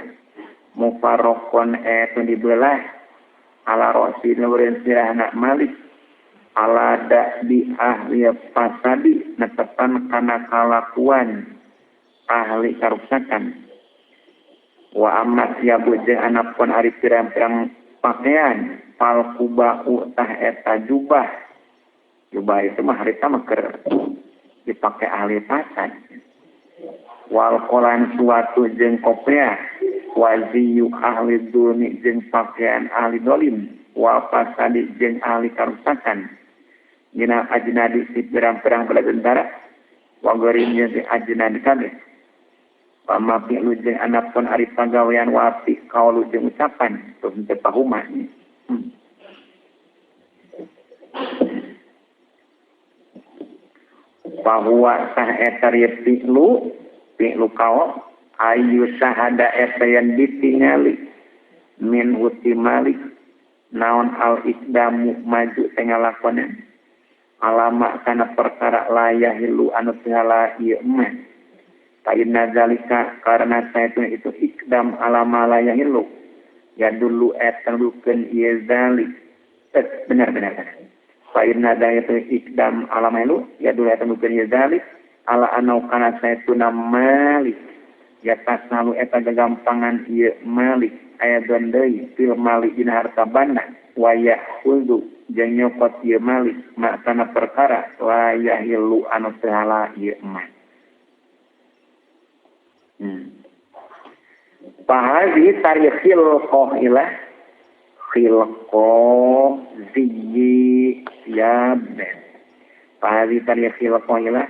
mufarraqan eta dibelah ala rosi nurin sirahna Malik ala di ahli fasadi netepan kana kalakuan ahli karuksakan wa amat yabu jeung anapun ari pirang-pirang pakaian fal kuba'u tah eta jubah Jubah itu mah harita mah keur dipake ahli fasad. Wal qolan suatu jeung kopiah waziyu ahli duni jeung pakaian ahli dolim wa fasadi jeung ahli karusakan dina ajnadi si pirang-pirang bala tentara wa gorim jeung ajnadi kabeh pama fi'lu jeung anapun ari pagawean wa fi qaulu jeung ucapan tuh teu pahuma. Bahwa sah eta fi'lu fi'lu kaum ayu sahada eta yang ditingali min huti malik naon al ikdamu maju tengalakonan alama kana perkara layahilu anu teu ieu mah fa inna zalika karena saetu itu ikdam alama layahilu ya dulu eta nuduhkeun ieu zalik benar-benar fa inna zalika ikdam alama ilu ya dulu eta nuduhkeun ieu zalik ala anau kana saetuna malik ya tasnalu eta gagampangan ieu malik aya deui fil mali dina harta banda wa ya'khudhu jeung nyokot ieu malik makana perkara la yahilu anu teu halal ieu mah. Fahazi tarikhil qailah khilqo ziyyi yaben. Fahazi tarikhil qailah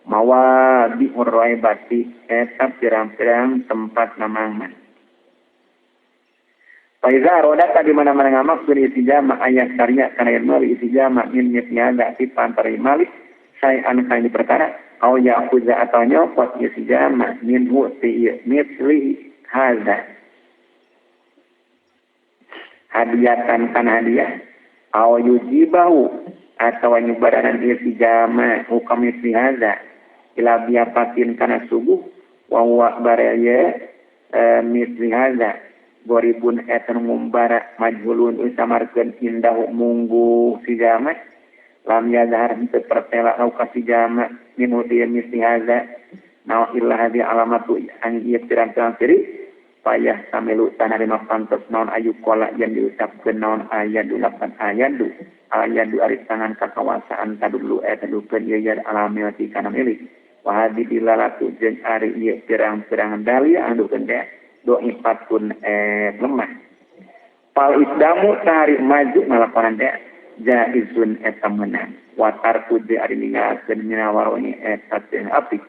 mawabi urwaibati eta pirang-pirang tempat namangman. Faiza rodata di mana-mana ngamaksud istijama ayat syariah kana ilmu istijama min mithliha fi pantari malik syai'an kana perkara au ya'khudha atau nyokot istijama minhu fi mithli hadza hadiatan kana hadiah au yujibahu atau nyubaranan istijama hukam mithli hadza ila biapatin kana subuh wa huwa baraya mithli hadza goribun etan ngumbara majhulun usamarkeun indahu munggu si jama lam yazhar teu pertela au ka si jama minhu di misli hadza na illa hadi alamatu an ieu pirang-pirang ciri payah samilu tanarima pantes naon ayu kola yang diucapkeun naon ayadu lapan ayadu ayadu ari tangan kakawasaan tadulu eta dukeun ieu yad alamati kana milik wa hadi dilalatu jeung ari ieu pirang-pirang dalil anu dukeun teh do'ipatun lemah. Fal isdamu tarik maju ngalakonan teh jaizun eta meunang. Watar kudu ari ninggalkeun minawaroni eta teh apik.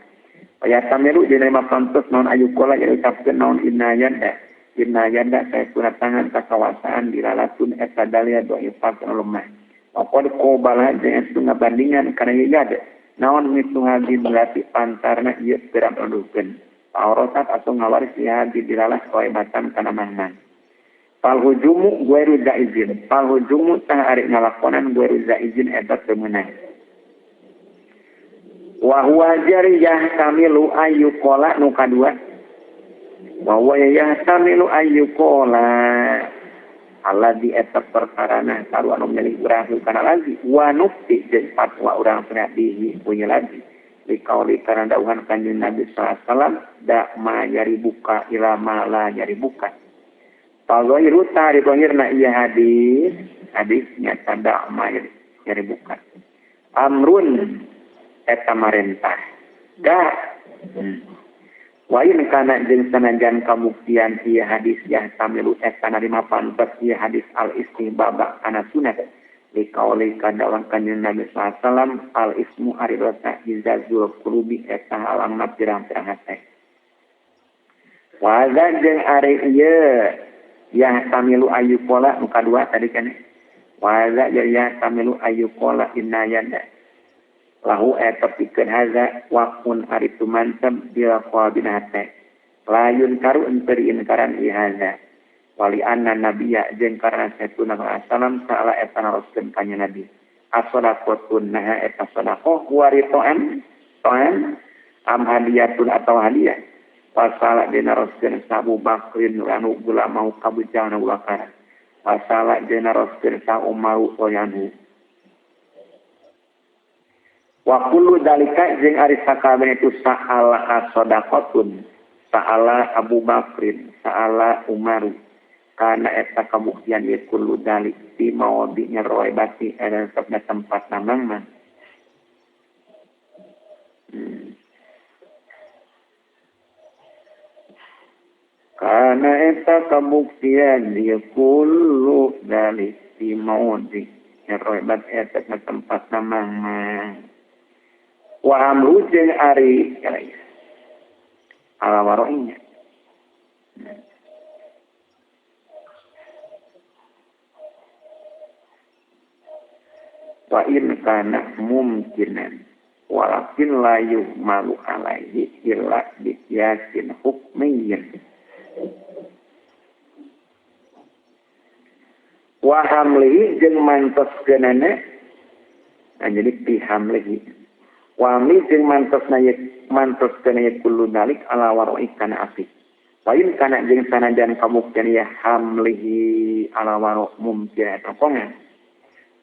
Aya tamilu jeung nerima pantes naon ayu kola jeung ucapkeun naon inna yada. Inna yada saestuna tangan kakawasaan dilalatun eta dalil do'ipatun lemah. Waqad qobala jeung eta ngabandingan kana ieu yada. Naon mitu hadin berarti pantarna ieu pirang dukeun. Aurosat atau ngawaris ya di dilalah kewebatan kana mangman. Fal hujumu ghairu zaizin. Fal hujumu tah ari ngalakonan ghairu zaizin eta teu meunang. Wa huwa jariyah kamilu ayu qala nu kadua. Wa huwa yahtamilu ayu qala alladzi eta perkarana taru anu milih urang kana lagi wa nufti jeung fatwa urang bihi punya lagi. Likauli karena dauhan kanjeng Nabi sallallahu alaihi wasallam da ma yaribuka ila ma la yaribuka. Fazahiru tari zahirna ieu hadis, hadisnya da ma yaribuka. Amrun eta marentah. Da wa in kana jeung sanajan kabuktian ieu hadis yah tamilu eta narima pantes ieu hadis al istihbab kana sunat. Likauli kadawan kanjeng Nabi sallallahu alaihi wasallam al ismu ari dosa izazul qulubi eta halangna pirang-pirang hate. Wa jeung ari ieu yah tamilu ayu qola nu kadua tadi kan. Wa ya tamilu ayu qola inna yada. Lahu eta pikeun haza waqun ari tumansab bila qalbin hate. Layun karu henteu diinkaran ieu haza. Wali anna nabiyya jeung karena saestuna sallam saala eta naroskeun ka Nabi as-sadaqatun naha eta sadaqah waritoan toan am hadiyatun atau hadiah wasala dinaroskeun sa Abu Bakrin anu gula mau kabujang Abu Bakar wasala dinaroskeun sa Umar radhiyallahu wa kullu dalika jeung ari sakabehna itu saala as-sadaqatun saala Abu Bakrin saala Umar karena eta kabuktian ye kullu dalik di mawadhi'nya roibati eta tetepna tempat namang mah Kana eta kabuktian ieu kullu dalik di maudi roibat eta na tempat namang wa amru jeung ari ala waroinya. Wa in kana mumkinan walakin la yuhmalu alaihi illa biqiyasin hukmiyyin. Wa hamlihi jeung mantoskeunana, nah jadi bihamlihi wa hamli jeung mantosna ye mantoskeunana ye kullu dalik ala waro'i kana api. Wa in kana jeung sanajan kabuktian ye hamlihi ala waro' mumkin eta kongan.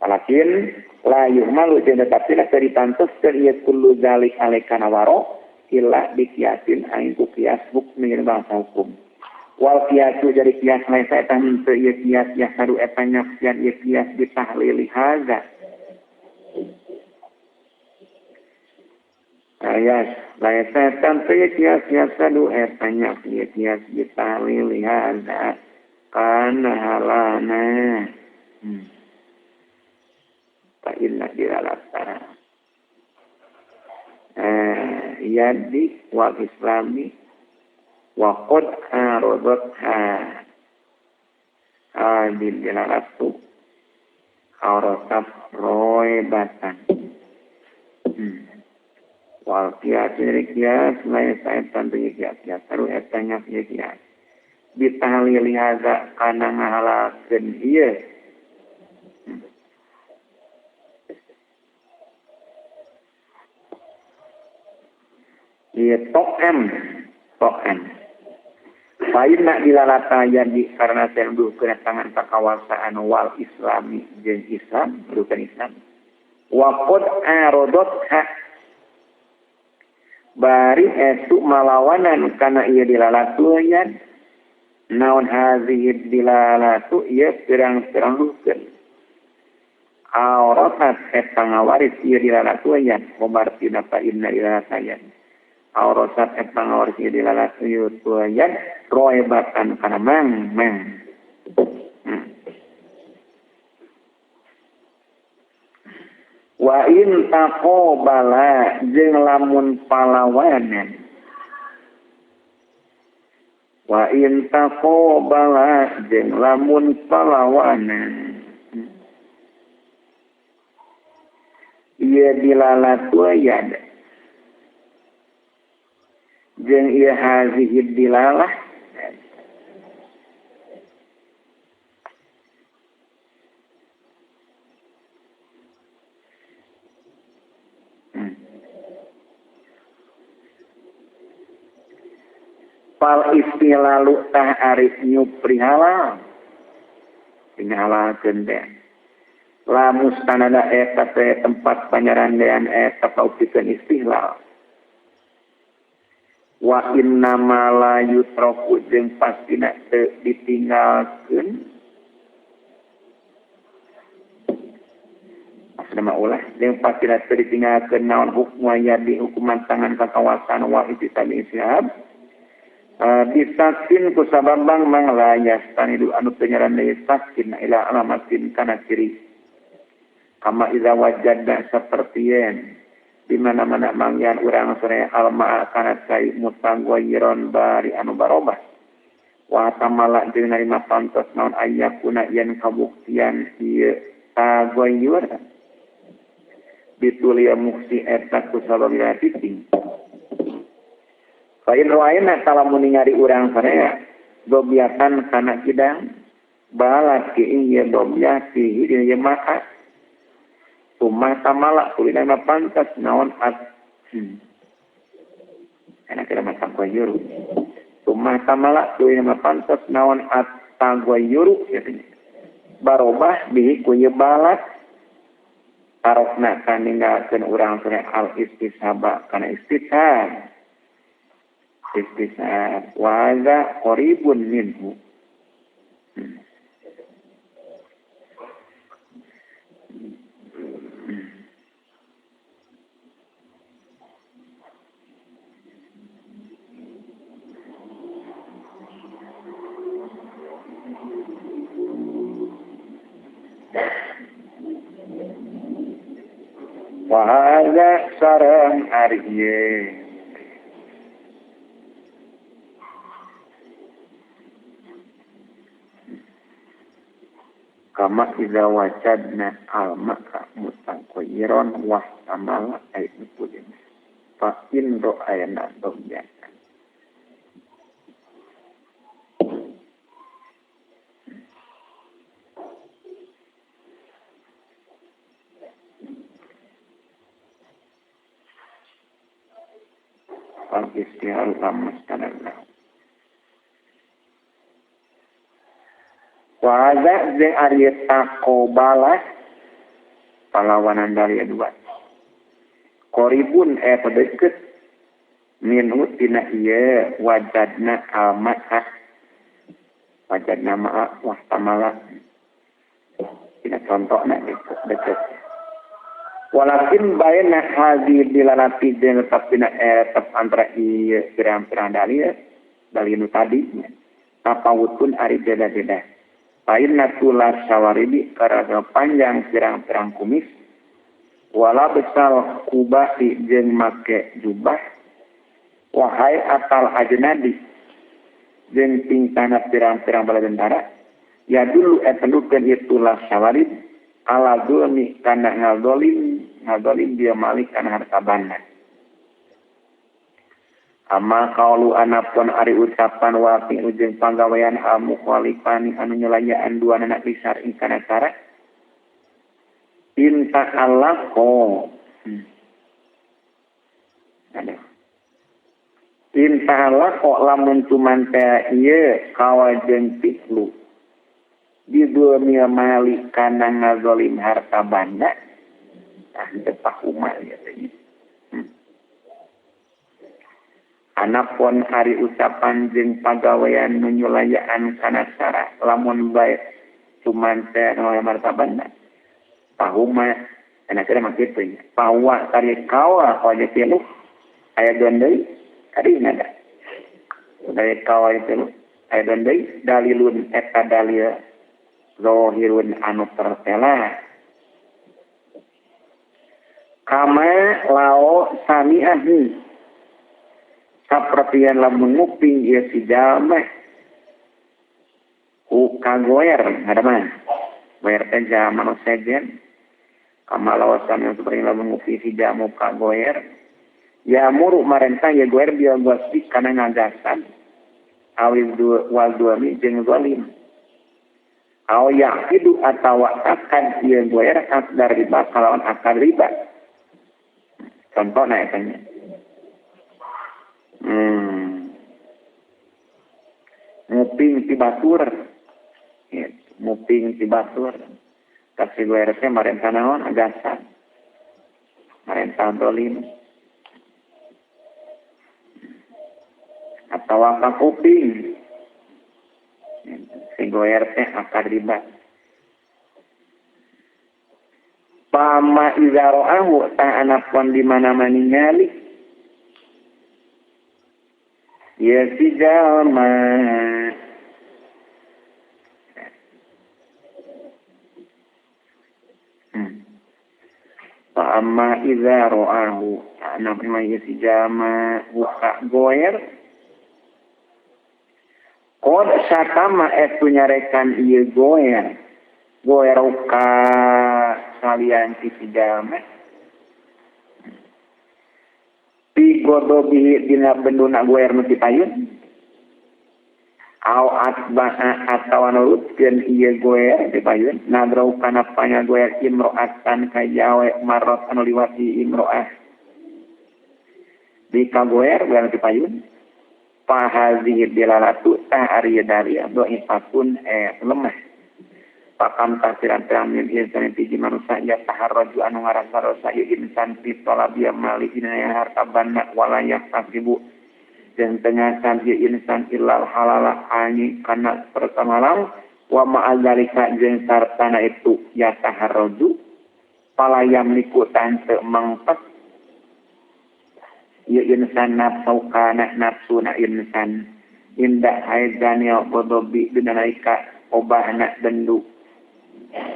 Walakin la yuhmalu jeung tetapi la ditantoskeun ieu kullu zalik alaikana waro illa biqiyasin aing ku kias hukmi bangsa hukum. Wal qiyasu jadi kias lain eta henteu ieu kias yasadu eta nyaksian ieu kias bitahlili hadza. Ayas lain eta henteu ieu kias yasadu eta nyaksian ieu kias bitahlili hadza kana halana. Fa inna dilalata yadi wal islami wa qad aradatha adil dilalatu aratat roibatan. Wal qiyas kias lain saetan teu kias kias eta nya kias bitahlili hadza kana ngahalakeun ieu ieu to'em to'em. Lain nak dilalata jadi karena senduh kedatangan kekawasaan wal islami jeung Islam bukan Islam. Wa qad aradatha bari esuk malawanan kana ieu dilalatu yan naon hazihi dilalatu ieu pirang-pirang dukeun auratat eta ngawaris ieu dilalatu yan kobartina fa inna dilalata yan aurasat eta ngawaris ieu dilalatu yan roebatan kana mang mang. Wa in taqobala jeung lamun palawanan. Wa in taqobala jeung lamun palawanan. Ieu dilalatu yan jeung ieu hazihi dilalah fal istilalu tah arif nyupri halal dinghalalkeun teh la mustanada eta teh tempat panyarandean eta paupikeun istihlal. Wa inna ma la yutraku jeung pastina teu ditinggalkeun maksudna mah ulah jeung pastina teu ditinggalkeun naon hukmu yadi hukuman tangan kakawasan wa ititabi isyab bisakin ku sababang mang la yastanidu anu teu nyarande sakin ila alamatin kana ciri kama iza wajadna sapertien di mana-mana mangyan urang sore alma kana cai mutagayyiron bari anu barobah wa tamala jeung narima pantos naon ayakuna yen kabuktian ieu tagayyur bitulia muksi eta ku sabab titing. Lain lain talamun ningali urang saraya dobiatan kana kidang balat ki ieu dobiah ki ieu maka tumah tamala kulina mah pantas naon at enak kira mah tagwayyuru tumah tamala kulina mah pantas naon at tagwayyuru barobah bihi ku ieu balat tarokna kaninggalkeun urang saraya al istishaba kana istishab istisab wa hadza qaribun minhu. Wa hadza sareng ari ieu kama idza wajadna al-ma'a mutaqayyiran wa tamala ay nupulin fa in ra'ayna dawyan fal istihar lamustanallah wa hadza jeung ari taqobala palawanan dari dua koribun eta deukeut minhu tina ieu wajadna al-ma'a wajadna ma'a wahtamala tina contona deukeut walakin baina hadhi dilalati jeung tetep dina tetep antara ieu pirang-pirang dalil dalil nu tadi nya tapawutun ari beda-beda. Pain natulah sawaribi karena panjang pirang-pirang kumis wala besar kubati jeung make jubah wahai atal ajnadi jeung tingkahna pirang-pirang bala tentara ya dulu etendukeun itulah sawarib ala zulmi kana ngadolim dia malik kana harta banda. Amma qaulu anapun ari ucapan wa fi ujung panggawean al mukhalifani anu nyelayaan dua anak lisar ingkana cara inta alaqo ada inta alaqo lamun cuman teh ieu kawajeun piklu di dunia mali kana ngazolim harta banda tah teu pahuma ieu teh. Anapun ari ucapan jeung pagawean nu nyulayaan kana sara lamun bae cuman teh nu martabana pahuma ana teh mah kitu nya pawa tari kawa kawa tilu aya duan deui kadi nada dari kawa tilu aya duan deui dalilun eta dalil zahirun anu tertela kama lao sami'ahu sapertian lamun nguping ieu si jalma ku kagoer ada mah goer teh jalma nu sejen kama lawasan yang seperti lamun nguping si jalma kagoer ya muru marentah ya goer bieu gosip kana ngagasan awil wal duami jeung zalim aw yaqidu atawa akan ieu goer akdar riba kalawan akar riba contohna eta nya. Nguping ti batur nguping ti batur kasih gue RT marentah naon agasan marentah dolim atau apa kuping si gue RT akar riba pama iza ra'ahu ta anapun di mana-mana ningali ya si jalma fa amma idza ra'ahu ana ma ya si jalma buka goer qad satama etu nyarekan ieu goer goer ka salian ti si jalma godobi dina benduna goer nu payun au atba'a atawa nurutkeun ieu goer di payun nadrau kana panya goer imro'atan ka jawe marot anu liwat di imro'ah di kagoer goer di payun fahazihi dilalatu tah ari dalil doifatun lemah pakam tafsiran min insan ti manusia ya taharraju anu ngarasa-rasa ieu insan fi talabi mali dina harta banda wala yaktasibu jeung tengasan ieu insan illal halala ani kana pertama wa ma'adzalika jeung sartana itu ya taharraju pala yamliku tan teu mangpek ieu insan nafsu kana nafsuna insan indah haizanil godobi dina nalika obahna bendu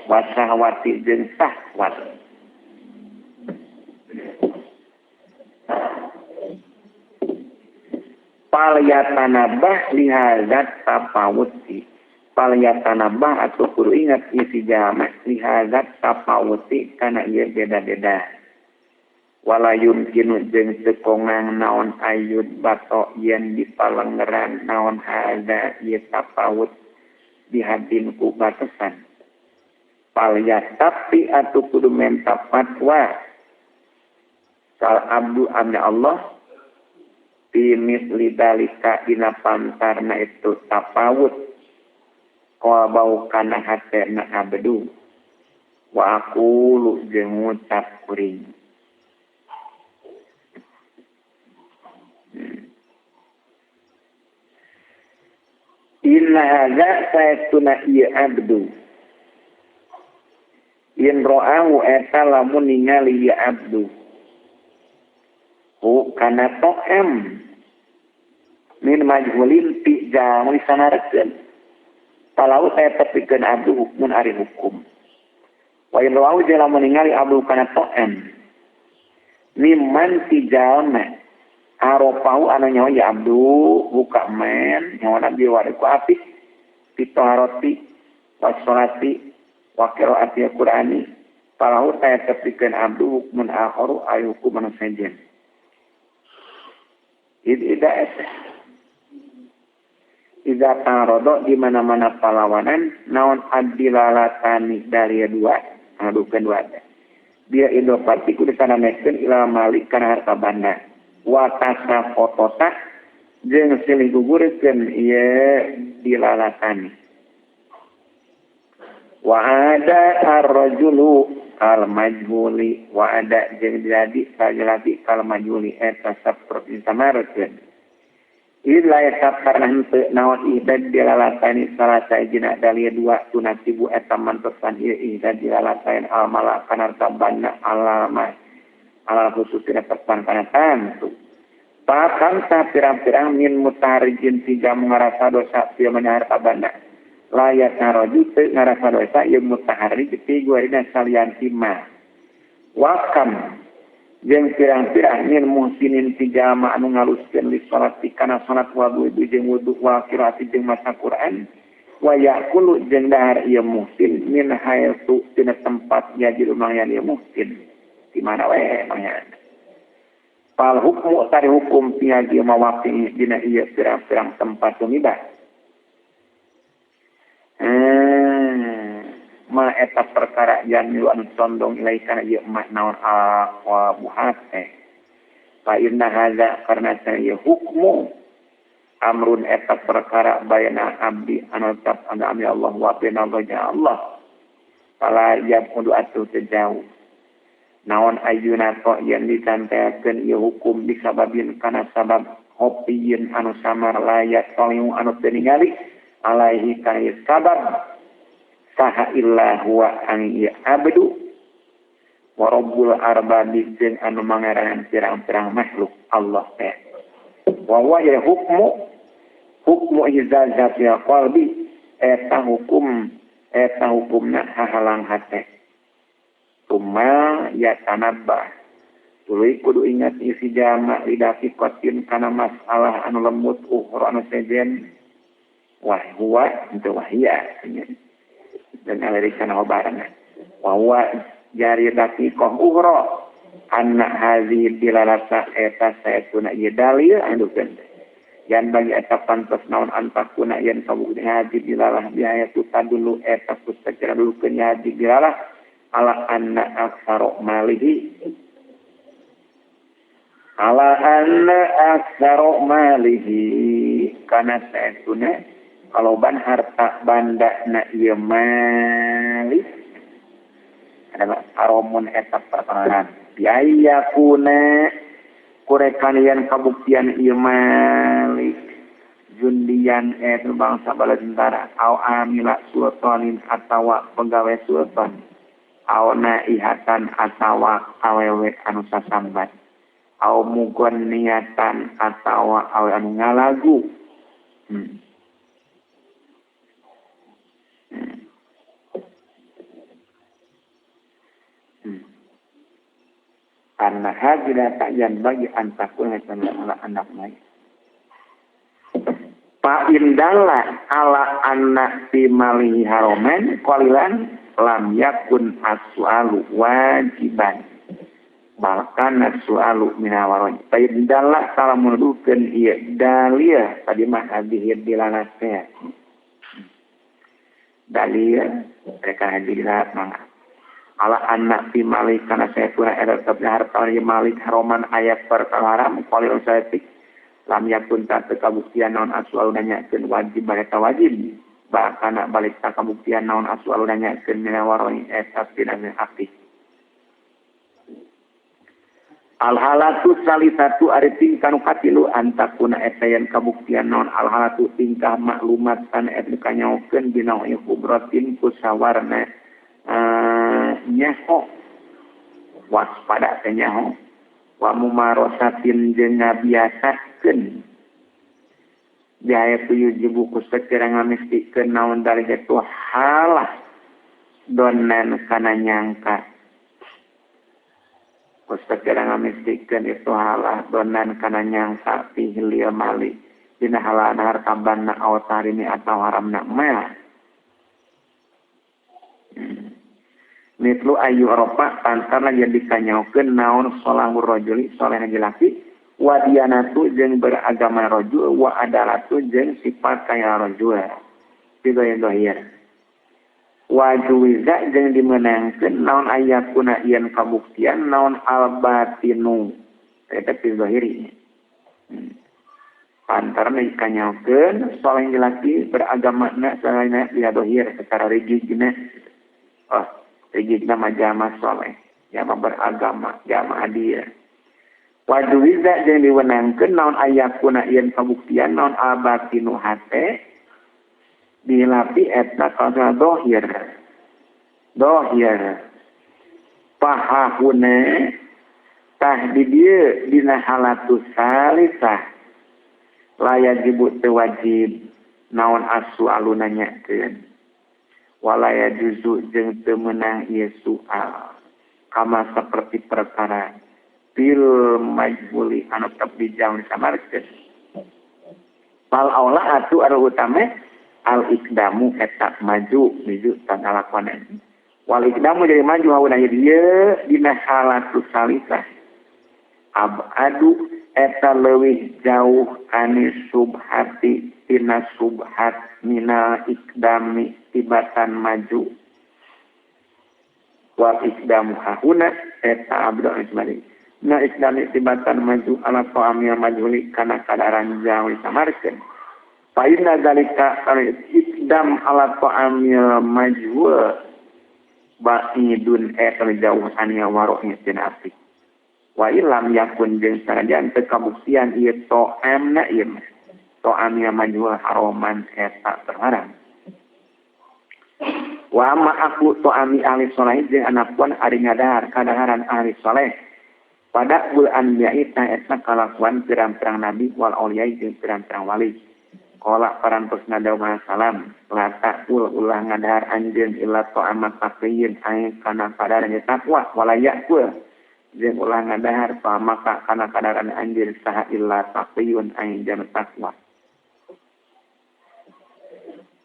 wasahwati jeung sahwat. Palyatanabah lihadzat tafawuti. Palyatanabah atau kudu ingat isi jama lihadzat tafawuti kana ieu beda-beda. Wala yumkinu jeung sekongang naon ayud bato yen dipalengeran naon hadza ieu tafawut dihadin ku batasan. Palyastafi atau kudu menta fatwa sal abdu amna Allah fi misli dalika dina pantarna itu tafawut qalbau kana hatena abdu wa aqulu jeung ngucap kuring. Inna hadza saytuna ieu abdu in ra'ahu eta lamun ningali ya abdu hu kana ta'am min majhulin ti jamu sanarekeun palau eta tepikeun abdu hukmun ari hukum wa in ra'ahu jeung lamun ningali abdu kana ta'am mimman ti jalma aropahu anu nyawa ya abdu buka men nyawana biwari ku apik ti taharati wa sholati wa qira'ati al-Qur'ani falahu tayatapikeun abdu hukmun akharu ay hukum anu sejen. Ida eta iza tarodo di mana-mana palawanan naon adilalatani dari dua ngadukeun dua dia idopati kudu sanamekeun ila malik kana harta banda wa tasafotota jeung silih gugurkeun ieu dilalatani. Wa ada ar-rajulu al-majhuli wa ada jeung jadi sajalati al-majhuli eta saperti samarekeun illa yasab karena henteu naon ihdad dilalatani salah sajina dalil dua tunasibu eta mantosan ieu ihdad dilalataen al-mala kana harta banda alama alal khusus dina tepan kana tantu pakamsa pirang-pirang min mutarijin tiga ngarasa dosa ieu harta banda layak ngaroju teu ngarasa dosa ieu mutaharrij ti guarina salian timah wakam jeung pirang-pirang min muhsinin ti jalma anu ngaluskeun li salat kana salat wudu jeung wudu wa qiraati jeung maca Quran wa yaqulu jeung dahar ieu muhsin min haitsu tina tempat yajidu mangyan ieu muhsin di mana we mangyan fal hukmu tari hukum piagi mawaqi dina ieu pirang-pirang tempat tumibah ma eta perkara jan anu condong ilai kana ieu mah naon aqwa buhate fa inna hadza karna saya hukmu amrun eta perkara bayana abdi anu tetap anu ami Allah wa bina Allah fala yabudu atuh tejauh naon ayyuna to yen ditantekeun ieu hukum disababin kana sabab hopiyin anu samar layak toliu anu teu ningali alaihi kana sabab saha illa huwa an ya abdu wa rabbul arbabi jeung anu mangarangan pirang-pirang makhluk Allah teh wa huwa ya hukmu hukmu izazati qalbi eta hukum eta hukumna hahalang hate tuma ya tanabah tuluy kudu ingat isi jama lidaki qatin kana masalah anu lemut ukhra anu sejen wah huwa itu wahia dan alirikan barengan wa huwa jari daqiqah ukhra anna hadhihi dilalata eta saetuna ieu dalil anu yan bagi eta pantes naon antakuna yen kabukti hadhi dilalah biaya tu tadulu eta kusakira dulukeun hadhi dilalah ala anna aktsara malihi ala anna aktsara malihi kana saetuna kalau ban harta banda na ieu mali adalah aromun eta perkara biaya kuna kurekan yen kabuktian ieu malik jundian eta bangsa bala tentara au amila sultanin atawa pegawai sultan au naihatan atawa awewe anu sasambat au mugon niatan atawa awe anu ngalagu. Karena hajila tak yan bagi antakun ala anak naik. Fa indalla ala anna fi malihi haroman qalilan lam yakun as-su'alu wajiban bahkan as-su'alu minal waroi. Fa indalla salah menuduhkeun ieu dalil tadi mah hadis dilalatnya dalil mereka hadis dilalat mangga ala anna fi malik kana saytuna eta tetep harta malik haroman ayat perkara haram qalil saeutik lam yakun ta teu kabuktian naon asual nanyakeun wajib eta wajib bahkan balik ta kabuktian naon asual nanyakeun mina waroi eta tina hati. Al halatu salisatu ari tingkah nu katilu antakuna eta yen kabuktian naon al halatu tingkah maklumat tan eta kanyaokeun dina hubratin ku sawarna nyaho waspada teh nyaho wa mumarosatin jeung ngabiasakeun biaya yujibu ku sakira ngamistikeun naon dari itu halah donan kana nyangka ku sakira ngamistikeun itu halah donan kana nyangka pihil mali dina halana harta banna aw tahrimi atau haramna mah. Mitlu ayu ropa pantarna jadi kanyaokeun naon sholahur rajuli soleh laki wa diyanatu jeung beragama rajul wa adalatu jeung sifat kaya rajul tiga zahir wa juwiza jeung dimenangkeun naon ayakuna yen kabuktian naon al batinu eta fi zahiri. Pantarna kanyaokeun soleh laki beragamana salehna dia zahir secara rigidna. Oh rigid nama jama soleh, jama beragama, jama adil. Wajuwiza jeung diwenangkeun naon ayakuna yen kabuktian naon abatinu hate dilapi eta kana dohir. Dohir. Pahahune tah di dieu dina halatu salisah la yajibu teu wajib naon asu aluna nyakeun. Walaya juzu jeung teu meunang ieu soal kama seperti perkara bil majhuli anu tetep dijauh disamarkeun fal aula atu anu utama al iqdamu eta maju maju tan alakonan wal iqdamu jadi maju hauna ieu dina halatu salisah abadu eta leuwih jauh ani subhati tina subhat minal iqdami tibatan maju wal iqdamu hahuna eta abdu ismani na iqdami tibatan maju ala ta'amil majhuli kana kadaran jauh disamarkeun fa inna zalika iqdam ala ta'amil majhul ba'idun eta jauh anil waro'i tina api wa illam yakun jeung sanajan teu kabuktian ieu ta'amna ieu mah ta'amil majhul haroman eta terharam. Wa amma aku ta'ami ahli soleh jeung anapuan ari ngadahar kadaharan ahli soleh pada bul anbiya'i ta eta kalakuan pirang-pirang nabi wal auliya jeung pirang-pirang wali. Qala parantos nadaw salam la ta'ul ulah ngadahar anjeun illa ta'amat taqiyyin ai kana kadaharan takwa wala ya'kul jeung ulah ngadahar pa maka kana kadaharan anjeun saha illa taqiyun ai jam takwa.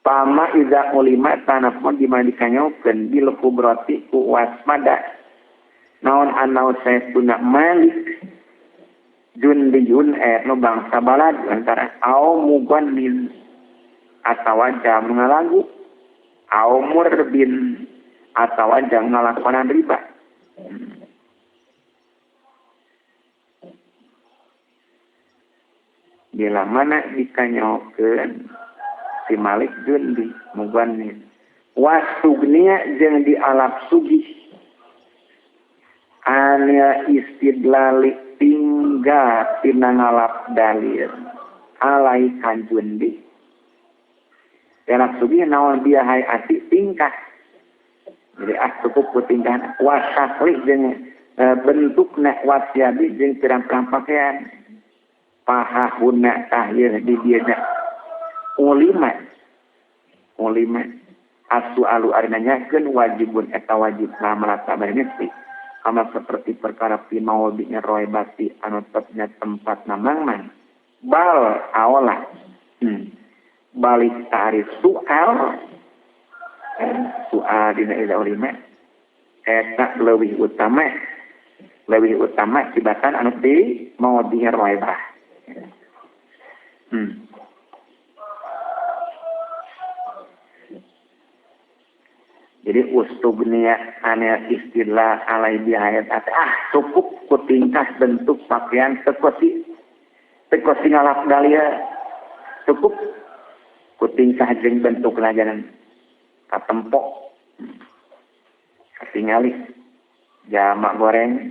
Pama iza ulima tanapun dimandikanyaukeun bil kubrati ku waspada naon anau saytuna malik jundiyun nu bangsa balad antara au mugannin atawa jam ngalagu au murbin atawa jam ngalakonan riba. Bila mana dikanyaukeun si Malik jundi mugannin wasugnia jeung dialap sugih anil istidlali tinggal tina ngalap dalil alai kan jundi dialap sugih naon dia hai ati tingkah jadi ah cukup ku tingkah wasakli jeung bentukna wasiabi jeung pirang-pirang pakaian pahahuna tahir di dieu ulima ulima asu alu ari nanyakeun wajibun eta wajib lamarata bari kama seperti perkara fi maudhi'ir roibati anu tetepnya tempat namangman bal aolah. Balik ari soal soal dina ulima eta leuwih utama tibatan anu di maudhi raibah. Jadi ustubniya anil istilah alai bihayat cukup ku tingkah bentuk pakaian tekosi ngalap dalia cukup ku tingkah jeung bentuk lajanan katempok katingali jamak goreng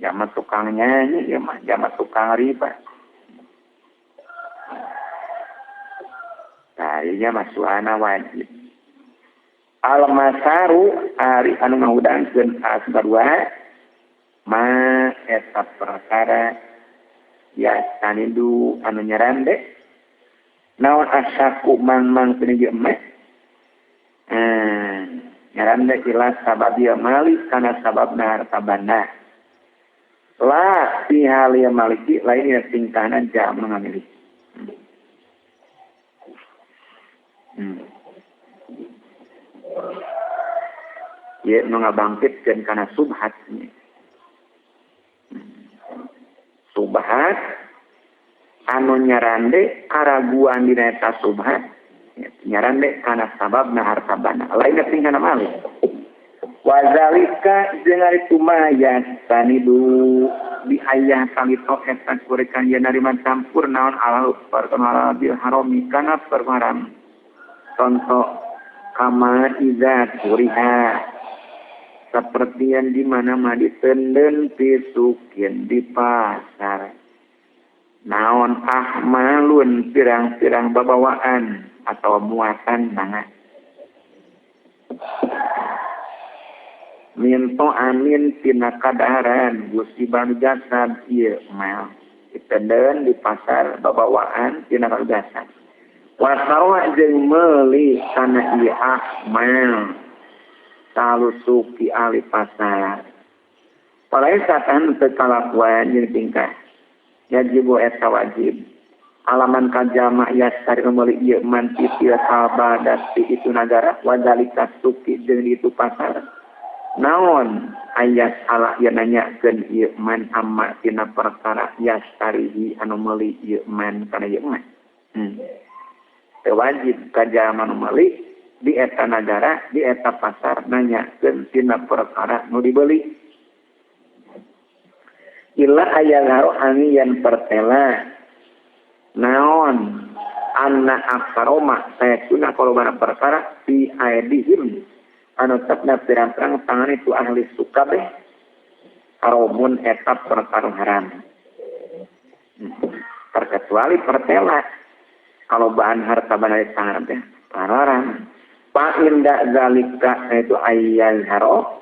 jamak tukang nyanyi ya mah jamak tukang riba. Nah ieu mah suana wajib. Al-masaru ari anu ngahudangkeun asbarua ma eta perkara ya tanidu anu nyarande naon asaku mang-mang teu mah nyarande ila sabab ya malik kana sababna harta banda la fi hal ya maliki lain ya tingkahna jam nu ngamiliki. Ye nu ngabangkitkeun kana subhat. Subhat anu nyarande karaguan dina eta subhat nyarande kana sababna harta banda lain tingkahna malik. Wa zalika jeung ari tumaya tanidu bi ayah kalito eta kurekan yen narima campur naon alal perkara bil harami kana perkara contoh kama iza kuriha seperti yang di mana mah ditenden pisukin di pasar naon ahmalun pirang-pirang babawaan atau muatan banget minto amin tina kadaharan gusti banu jasad ieu mal ditenden di pasar babawaan tina jasad wasarwa jeung meuli kana ieu ahmal talusuki ahli pasar palaisa tan teu kalakuan jeung tingkah yajibu eta wajib alaman kajama yasari meuli ieu man ti sabadat itu nagara wadalika suki jeung itu pasar naon ayat ala yen nanyakeun ieu man amma tina perkara yastarihi anu meuli ieu man kana ieu man. Teu wajib kajama nu meuli di eta nagara di eta pasar nanyakeun tina perkara nu dibeli illa ayalharu aniyan pertela naon anna aksaroma sayatuna kolobana perkara fi aidihim anu tetna pirang-pirang tangan itu ahli sukabeh haramun eta perkara haram. Terkecuali pertela kalau bahan harta banda di tangan teh haram. Fa inda zalika itu ayyal haro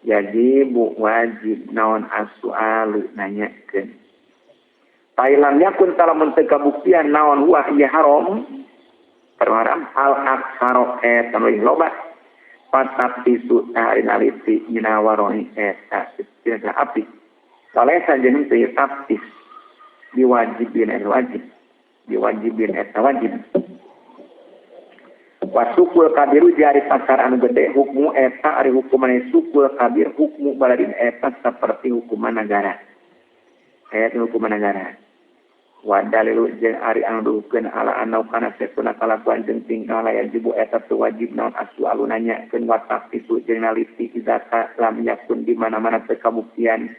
yajibu wajib naon as-su'alu nanyakeun. Fa ilam yakun talamun teu kabuktian naon huwa ieu haram haram al aksaro eta leuwih loba pataptisu ari naliti minawaroi eta tina api. Salesa jeung teu taptis diwajibin eta wajib diwajibin eta wajib. Wasukul kabiru jari pasar anu gede hukmu eta ari hukuman sukul kabir hukmu baladin eta seperti hukuman negara. Eta hukuman negara. Wa dalilu jeung ari anu duhkeun ala anau kana satuna kalakuan jeung tingkah la yajibu eta teu wajib naon asualu nanyakeun wa taqtisu jeung naliti izaka lam yakun di mana-mana teu kabuktian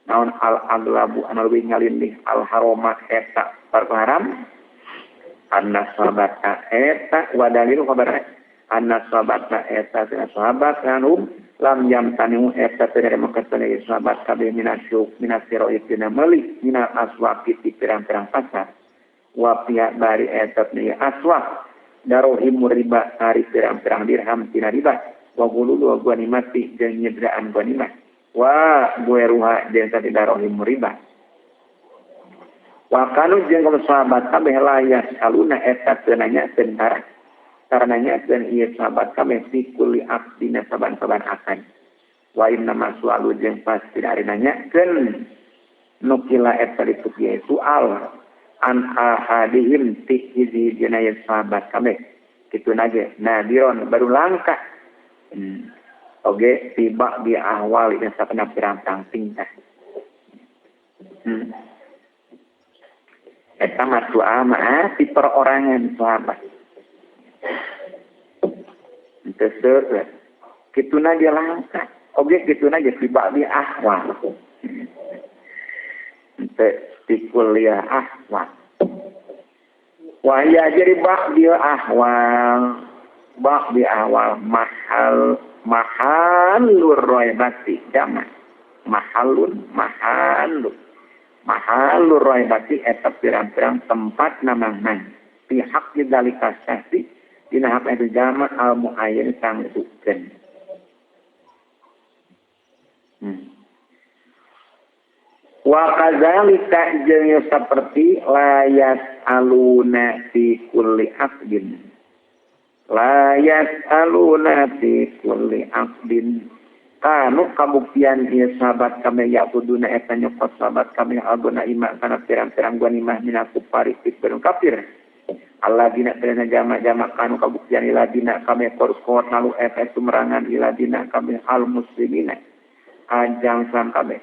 naon al aglabu anu leuwih ngalindih al haroma eta perkara haram. Anna sahabata eta wa dalilu khabar anna sahabata eta sahabat anhum lam yamtaniu eta teu nerima sahabat kabeh minasyuk minasiro itina meuli minal aswaqi ti pirang-pirang pasar wa pihak bari eta ni aswaq darohim riba ari pirang-pirang dirham tina riba wa gululu wa ghanimati jeung nyedraan ghanimah wa gueruha jeung tadi darohim riba wa kanu jeung sahabat kabeh layas aluna eta teu nanyakeun karenanya dan ieu sahabat kabeh fi kulli aqdina saban-saban akan wa inna masualu jeung pasti ari nanyakeun nukila eta ditu soal An ahadihim ti hiji-hijina ieu sahabat kabeh. Kitu nage nadiron baru langka. Oge tiba di ahwal dina sapena pirang-pirang tingkah. Eta mah soal mah ti perorangan sahabat. Teu seueur. Kituna ge langka. Oge kituna ge tiba di ahwal. Teu ti kuliah ahwal. Wah ya jadi bak di ahwal. Bak di ahwal mahal mahalur roibati jama. Mahalun mahalun. Mahalur roibati eta pirang-pirang tempat namang-mang. Pihak di dalika syahsi dina hak eta jama al muayyan sangsukeun. Wa kadzalika jeung saperti layas aluna fi kulli aqdin. Layas aluna fi kulli aqdin. Kanu kabuktian ieu sahabat kami yaquduna eta nyokot sahabat kami agona ima kana pirang-pirang ghanimah minal kufari pikeun kafir. Alladzina kana jama-jama kanu kabuktian iladina kami korkot lalu eta sumrangan iladina kami al muslimina. Ajang sam kami.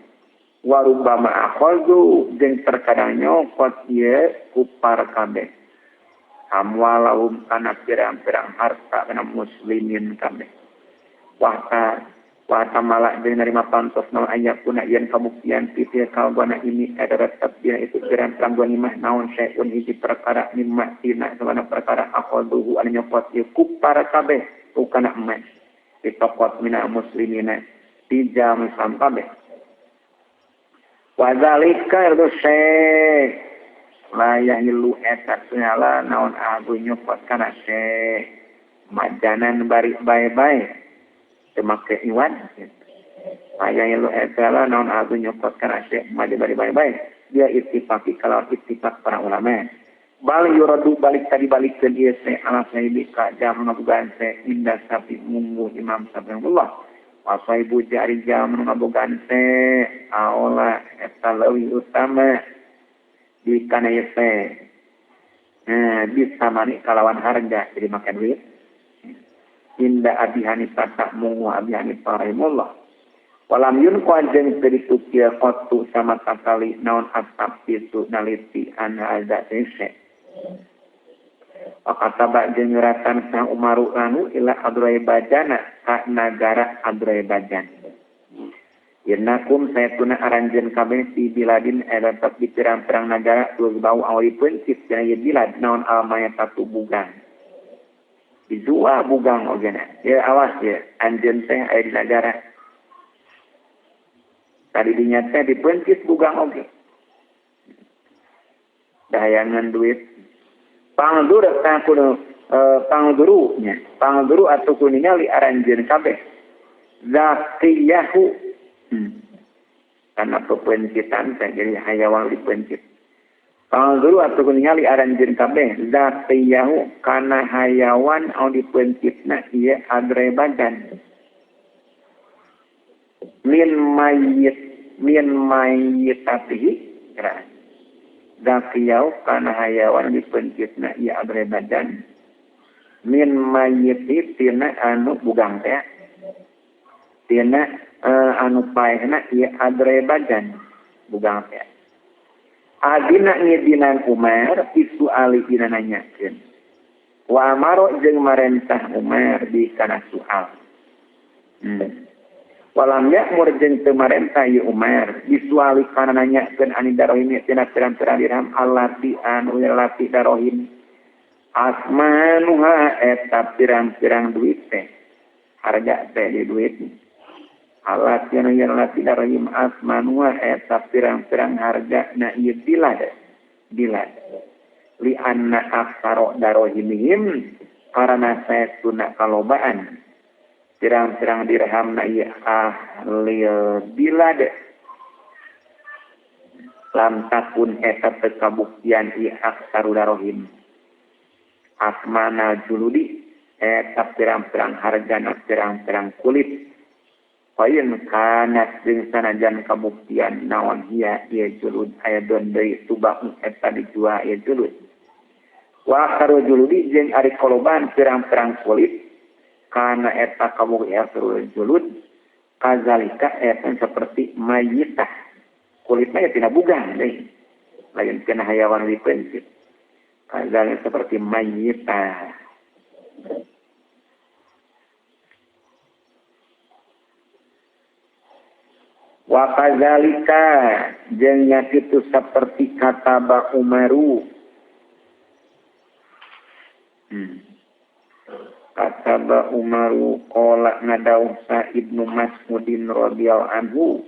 Warubama akhadhu jeung terkadang nyokot ieu kupar kabeh. Amwalahum kana pirang-pirang harta kana muslimin kabeh. Wahta wa tamala jeung narima pantos naon aya kuna yen kabuktian pitil kalbana ini eta tetep dina itu pirang-pirang ghanimah naon saeun hiji perkara mimma tina sabana perkara akhadhu anu nyokot ieu kupar kabeh ukana emas ditokot mina muslimina tijam sam kabeh. Wa zalika itu syekh la yahilu eta segala naon agu nyokot kana syekh majanan bari bae-bae teu make iwan la yahilu eta naon agu nyokot kana syekh majanan bari bae-bae dia ittifaqi kalau ittifaq para ulama bal yuradu balik tadi balikeun ieu teh ala sahibi ka jam ngabogaan teh inda sapi munggu Imam Syafi'i Wasaibu jari jam ngabogaan teh aola eta leuwih utama di kana ieu teh bisa mani kalawan harga jadi makan duit inda Abi Hanifah tak mungu Abi Hanifah rahimullah walam yun qajeng teu ditukil qatu sama sakali naon asab itu naliti an hadza teh Wakataba jeung nyuratan sang Umaru anu ila Azerbaijan ka nagara Azerbaijan. Innakum saytuna aranjeun kabeh di biladin eta tetep di pirang-pirang nagara geus bau awalipun cip dina ieu bilad naon almaya satu bugang. Dijual bugang ogena. Ya awas ya anjeun teh aya di nagara. Tadi dinya teh dipeuncis bugang oge. Dahayangan duit pangdur takun pangduru nya pangduru atuh ku ningali aranjeun kabeh zaqiyahu kana pepencitan teh jadi hayawang dipencit pangduru atuh ku ningali aranjeun kabeh zaqiyahu kana hayawan anu dipencitna ieu Azerbaijan min mayyitatihi kira Zakiyau kana hayawan dipencitna ieu Azerbaijan min mayyiti tina anu bugang teh tina anu paehna ieu Azerbaijan bugang teh adina ngidinan Umar isu ali dina nanyakeun wa amaro jeung marentah Umar di kana soal Walam ya'mur jeung teu marentah ieu Umar disuali kana nanyakeun ani darohim tina pirang-pirang dirham allati anu lati darohim asmanuha eta pirang-pirang duit teh harga teh di duit allati anu lati darohim asmanuha eta pirang-pirang harga na ieu bilad bilad li anna aksara darohimihim karana saestuna kalobaan pirang-pirang dirham na ieu ahli bilad lam takun eta teu kabuktian ieu aksaru darohim asmana juludi eta pirang-pirang hargana pirang-pirang kulit Fain kana jeung sanajan kabuktian naon hiya ieu julud aya don deui tubak eta dijual ieu julud. Wa aksaru juludi jeung ari koloban pirang-pirang kulit kana eta kabuktian julud kazalika eta seperti mayitah kulitna ya tina bugang deui lain tina hayawan dipencit kazalika seperti mayitah. Wa kadzalika jeung nya kitu saperti kata Ba Umaru. Kata Ba Umaru qala ngadawuh sa Ibnu Mas'udin radhiyallahu anhu.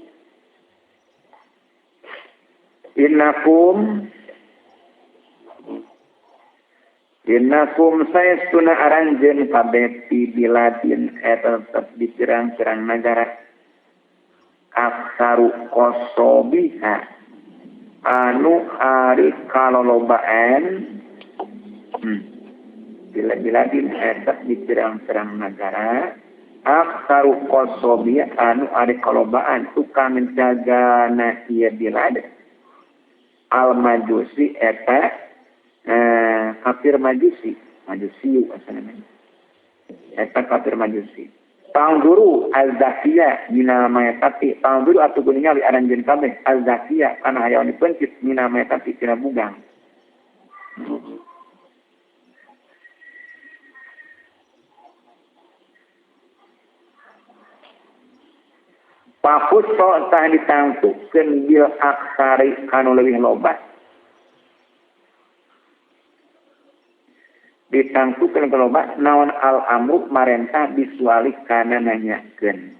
Innakum saestuna aranjeun kabeh fi biladin eta tetep di pirang-pirang nagara. Aksaru kosobiha anu ari kalolobaan bila-biladin eta di pirang-pirang nagara aksaru kosobiha anu ari kalobaan tukang jagana ieu bilad al majusi eta kafir majusi majusi asalna eta kafir majusi. Pangguru az-zakiyah minal mayatati pangguru atuh kuningali aranjeun kabeh az-zakiyah kana hayawan dipencit minal mayatati tina bugang. Pafuso tah ditangtukeun bil aksari kanu leuwih loba. Ditangtukeun ka loba naon al amru marentah bisuali kana nanyakeun.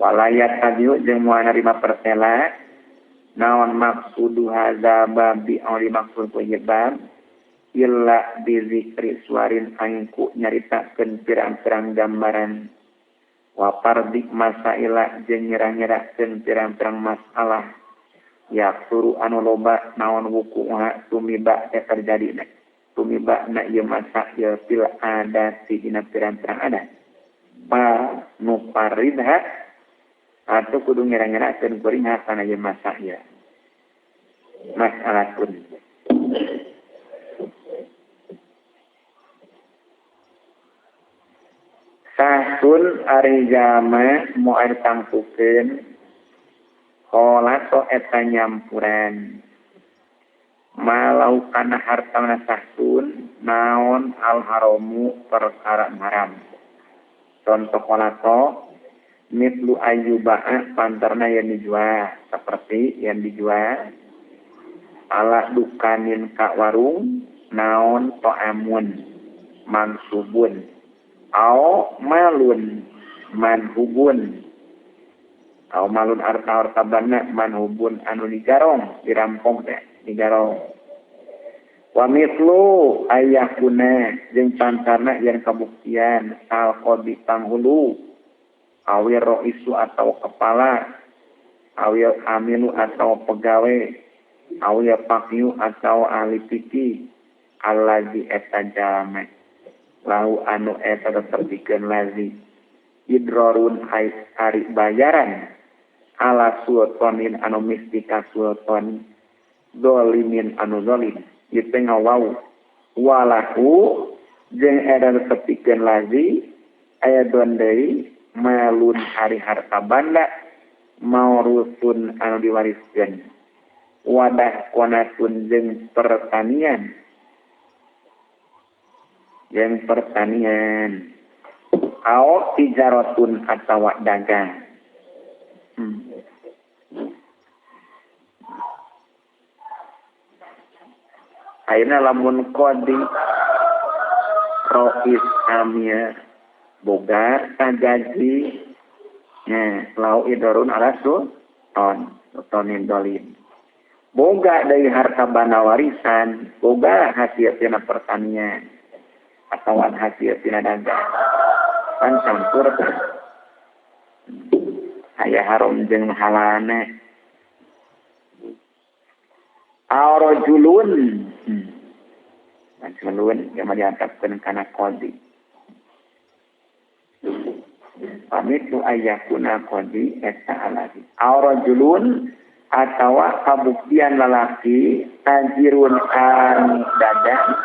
Walayat tabiu jeung moal narima pertela naon maksudu hadza babi anu dimaksud ku ieu bab illa bizikri suarin angku nyaritakeun pirang-pirang gambaran wa pardi masaila jeung nyerah-nyerahkeun pirang-pirang masalah ya suru anu loba naon wukuha tumiba teh terjadi na tumiba na ieu masa ieu fil adati dina pirang-pirang adat pa nu paridha atau kudu ngira-ngirakeun kuring kana ieu masa ieu masalatun. Sahsun ari jama moal tangtukeun kolato eta nyampuran malau kana hartana sahsun naon al haramu perkara haram. Contoh kolato mitlu ayyuba'a pantarna yang dijual seperti yang dijual ala dukanin ka warung naon to'amun mansubun au malun manhubun au malun arta-arta bana manhubun anu digarong dirampok teh digarong. Wa mithlu ayyakuna jeung pantarna yang kabuktian sal qadi panghulu awir roisu atau kepala awil amilu atau pegawai awil pakiu atau ahli fikih allazi eta jalma lahu anu eta tetepikeun lazi idrorun ari bayaran ala sultanin anu mistika sultan dolimin anu zolim ieu teh ngawau walahu jeung eta tetepikeun lazi aya don deui malun ari harta banda maurusun anu diwariskeun wadah konatun jeung pertanian au tijaratun atawa dagang. Ayeuna lamun qadi rois amir boga gaji nya lau idorun ala sultan sultanin dolim boga dari harta banda warisan boga hasil tina pertanian atau hasil tina dagang kan campur aya haram jeung halalna. Arajulun rajulun yang diantapkeun kana qadi Pamitu ayakuna qadi eta aladi. Aw rajulun atawa kabuktian lalaki tajirun anu dagang.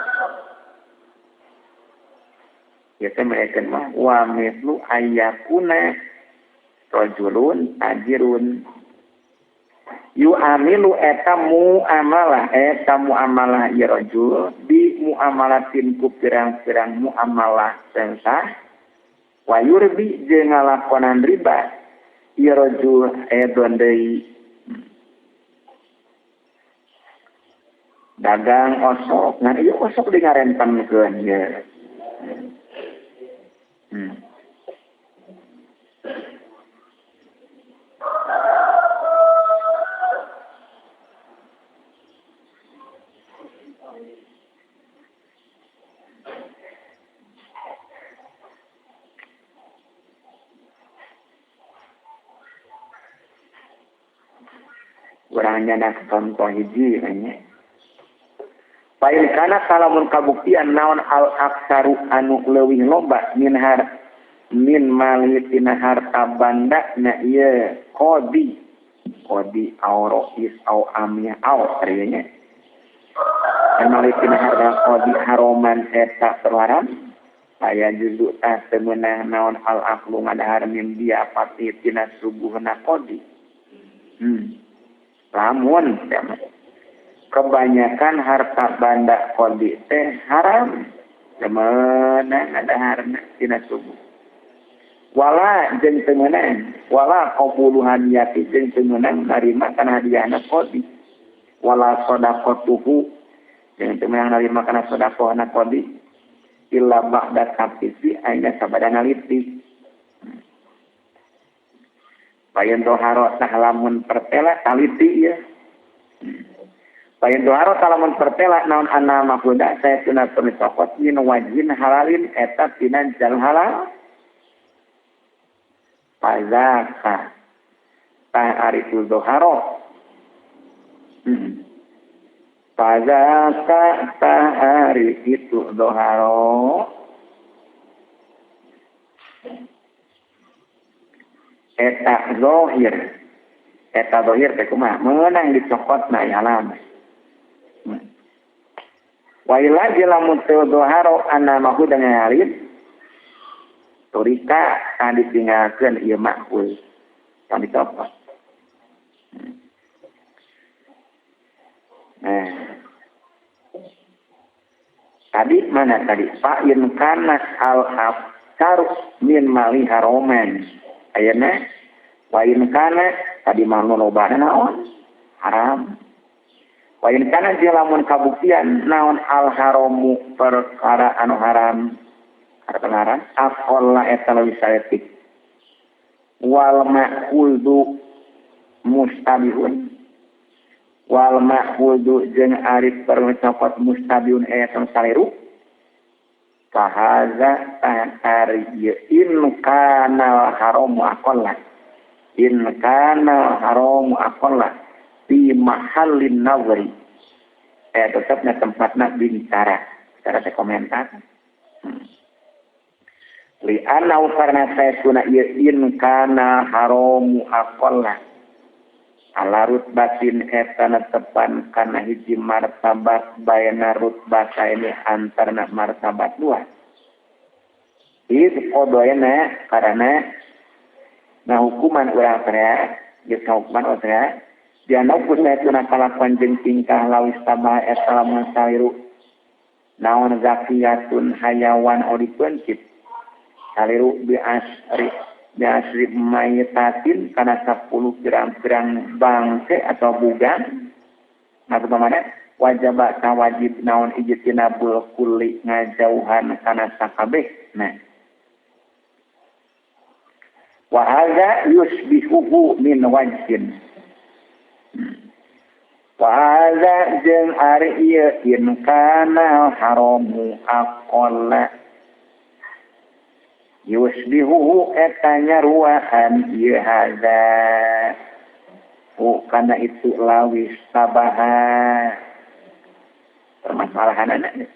Ya teh mereka mah wa mithlu ayakuna rajulun tajirun yu'amilu eta muamalah ya rajul bi muamalatin ku pirang-pirang muamalah sensah wa yurbi jeung ngalakonan riba ya rajul edon deui dagang osok ngan ieu osok di ngarentenkeun ye. Urang nyanak contoh hiji nya. Pain kana salamun kabuktian naon al aksaru anu leuwih loba min har min mali tina harta banda na ieu qadi qadi au rois au amnya au artinya mali tina harta qadi haroman eta terharam aya juzu tah teu meunang naon al aqlu ngadahar min dia pati tina subuhna qadi. Lamun kebanyakan harta banda qadi teh haram temeunang ngadaharna tina subuh. Wala jeung teu meunang wala qabuluhan yati jeung teu meunang narima kana hadiahna qadi. Wala shadaqatuhu jeung teu meunang narima kana sedekahna qadi illa ba'da tafsiri aina sabada naliti. Payen doharo tah lamun pertela taliti ieu. Payen doharo tah lamun pertela naon anna mahuda saya tuna percokot min wajin halalin eta tina jalur halal. Pazaka tah ari tu doharo. Pazaka tah ari itu doharo. Eta zohir teh kumaha meunang dicokotna alam. Wa ila lamun teu doharo anna mahuda ngalit turika tah ditinggalkeun ieu makhul tong dicopot. Nah, tadi mana tadi fa in kana al afkaru min mali haroman ayeuna wa in kana tadi mah nu lobana naon haram. Wa in kana jeung lamun kabuktian naon al haramu perkara anu haram harta haram aqalla eta leuwih saeutik wal ma'khudhu mustabihun wal ma'khudhu jeung ari percokot mustabihun eta saliru fahaza ari in kana haramu aqalla in kana haramu aqalla fi mahallin nazari tetapna tempatna bicara cara teh komentar. Li anau karena saya tuna in kana haramu aqalla ala rutbatin eta netepan kana hiji martabat bayana rutbata ini antarna martabat dua. Iz qodoyana karena nah hukuman urang teh geus hukuman urang teh dianau ku saetuna kalakuan jeung tingkah lawis tabah eta lamun saliru naon zakiyatun hayawan odipeuncit saliru bi asri maytatin kana 10 pirang-pirang bangke atau bugan nah mana wajib wajib naon ijtinabul kulli ngajauhan kana sakabeh. Nah wa hadza yusbihuhu min wajhin wa hadza jeung ari ieu in kana haramu aqalla yusbihuhu eta nyaruaan ieu hadza kana itu lawis tabaha permasalahanana.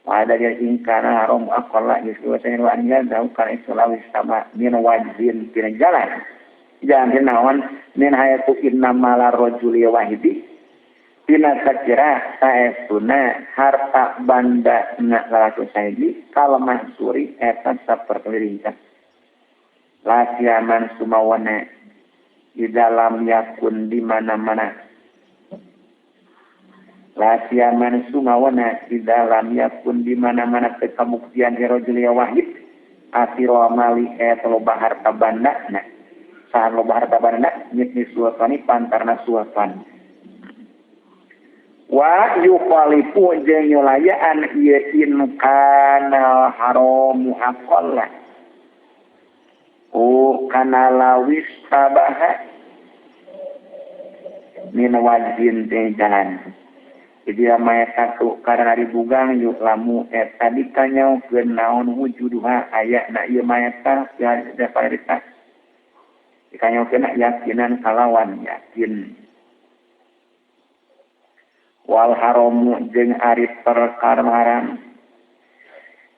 Wa ada dia ingkana haram aqalla geus wa nya kana islawi sama min wajin tina jalan. Jangan naon min hayatu inna mala rajuli wahidi tina sakira saestuna harta banda na lalaki sahiji kalau mahsuri eta saperti ringkas la siaman sumawana di dalam yakun di mana-mana la siaman sumawana di dalam yakun di mana-mana kekabuktian rajuli wahid asiro mali eta loba harta banda na sahan loba harta banda nyitni suwatani pantarna suwatan wa yukhalifu jeung nyulayaan ieu in kana haramu aqalla o kana lawis tabaha min wajin teh jalan jadi maya satu karena dibugang yuk lamu eta dikanyaokeun naon wujuduha aya na ieu mayata ya daparita dikanyaokeun yakinan kalawan yakin wal haramu jeung ari perkara haram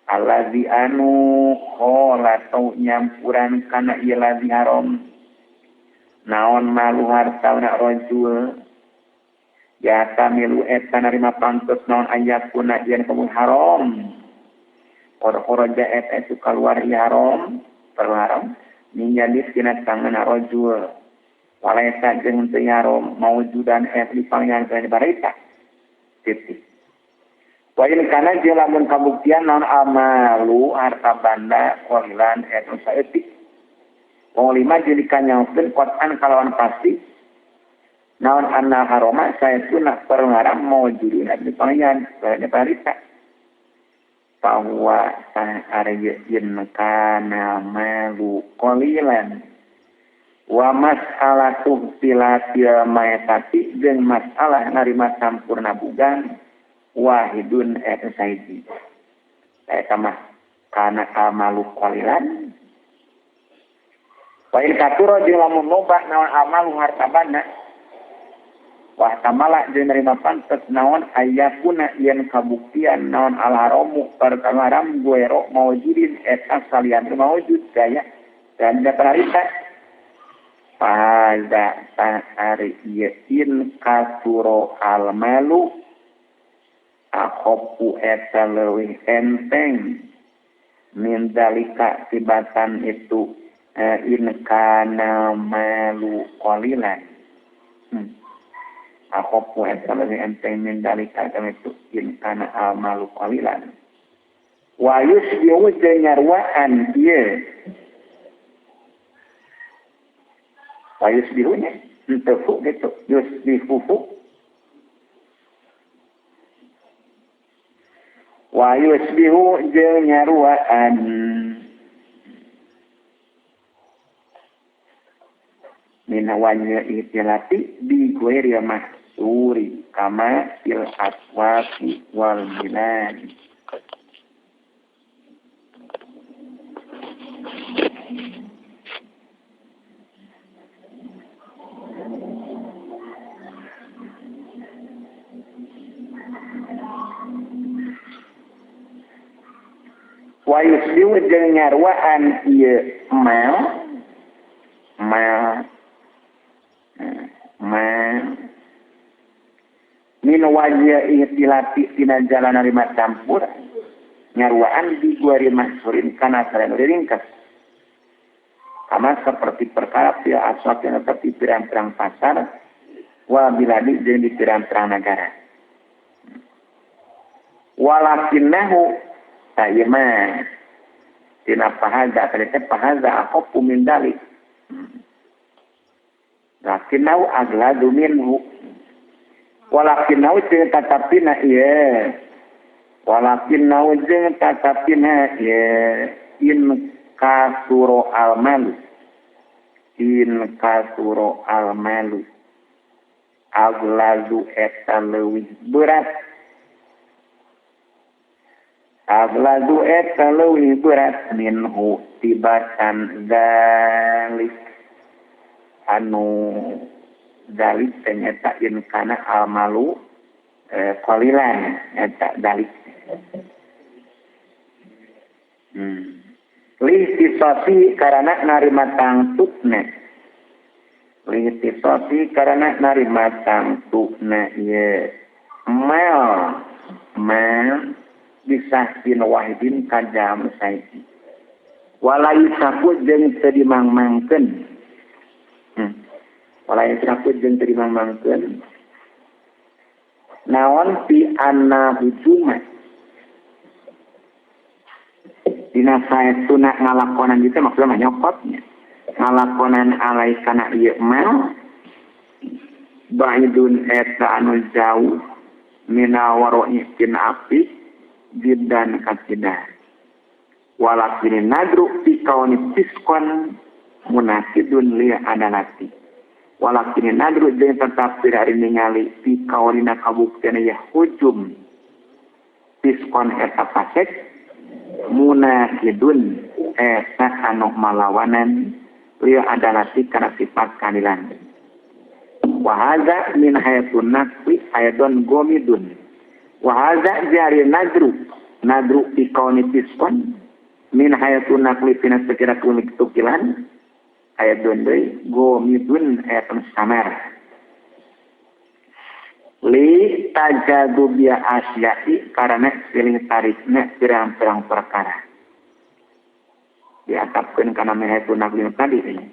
allazi anu khalatau nyampuran kana ieu lazi haram naon malu hartauna rajul ya tamilu eta narima pantes naon ayakuna yen kamu haram qad kharaja eta itu kaluar ieu haram perlu haram minyadis dina tangan rajul walaisa jeung teu haram maujudan eta dipangihan kana barita titik. Wa in kana jeung lamun kabuktian naon amalu harta banda qalilan eta saeutik. Wong lima jeung dikanyaokeun qatan kalawan pasti naon anna harama saestuna perharam maujudun dipangihan kana barita. Bahwa sa'arya in kana malu qalilan wa mas'alatu filatil maetati jeung masalah narima sampurna bugang wahidun eta sahiji eta mah kana amalu qalilan wa in katura jeung lamun loba naon amalu harta banda wa tamala jeung narima pantes naon ayakuna yen kabuktian naon al haramu perkara haram guero maujudin eta salian maujud gaya dan daparita pada sahari in kasuro almalu akhofu eta leuwih enteng min dalika tibatan itu in kana malu qalilan akhofu eta leuwih enteng min dalika itu in kana almalu qalilan wa yusbihu jeung nyarwaan ieu wa yusbihunya entefu gitu yusbihuhu wa yusbihu jeung nyaruaan min wajhi ihtilati bi ghairi mahsuri kama fil aswaqi wal bilad. Wa yusbihu jeung nyaruaan ieu mal mal mal min wajhi ihtilati tina jalan narima campur nyaruaan di guari mahsurin kana sareng ringkas kama seperti perkara fil aswaq yang seperti pirang-pirang pasar wa biladi jeung di pirang-pirang negara walakinnahu ieu mah tina pahaza tadi teh pahaza akhafu min dalik lakinnahu agladu minhu walakinnahu jeung tatapina ieu walakinnahu jeung tatapina ieu in kasuro almalu in kasuro almalu agladu eta leuwih berat agladu eta leuwih berat minhu tibatan zalik anu dalik ternyata in kana almalu qalilan eta dalik. Lihtisasi karena narima tangtukna. Lihtisasi karena narima tangtukna ieu mal mal bisahsin wahidin kajam saiki. Wala yusaku jeung teu dimangmangkeun. Wala yusaku jeung teu dimangmangkeun. Naon fi anna hujuma dina saestuna ngalakonan ieu maksudna mah nyokotnya ngalakonan alai kana ieu mah ba'idun eta anu jauh mina waro'i tin api jiddan kasidah walakin nadru fi kauni fiskon munasidun li adalati walakin nadru jeung tetap tidak ningali fi kaunina kabuktian ya hujum fiskon eta fasik munasidun eta anu malawanan li adalati kana sifat keadilan wa hadza min hayatun naqli ayadun gomidun wa hadza jari nadru nadru fi kauni fiskon min hayatun naqli tina sekira tukilan ayat deui gomidun ayat samar li tajadubia asyai karena silih tarikna pirang-pirang perkara diatapkeun kana min hayatun naqli tadi ini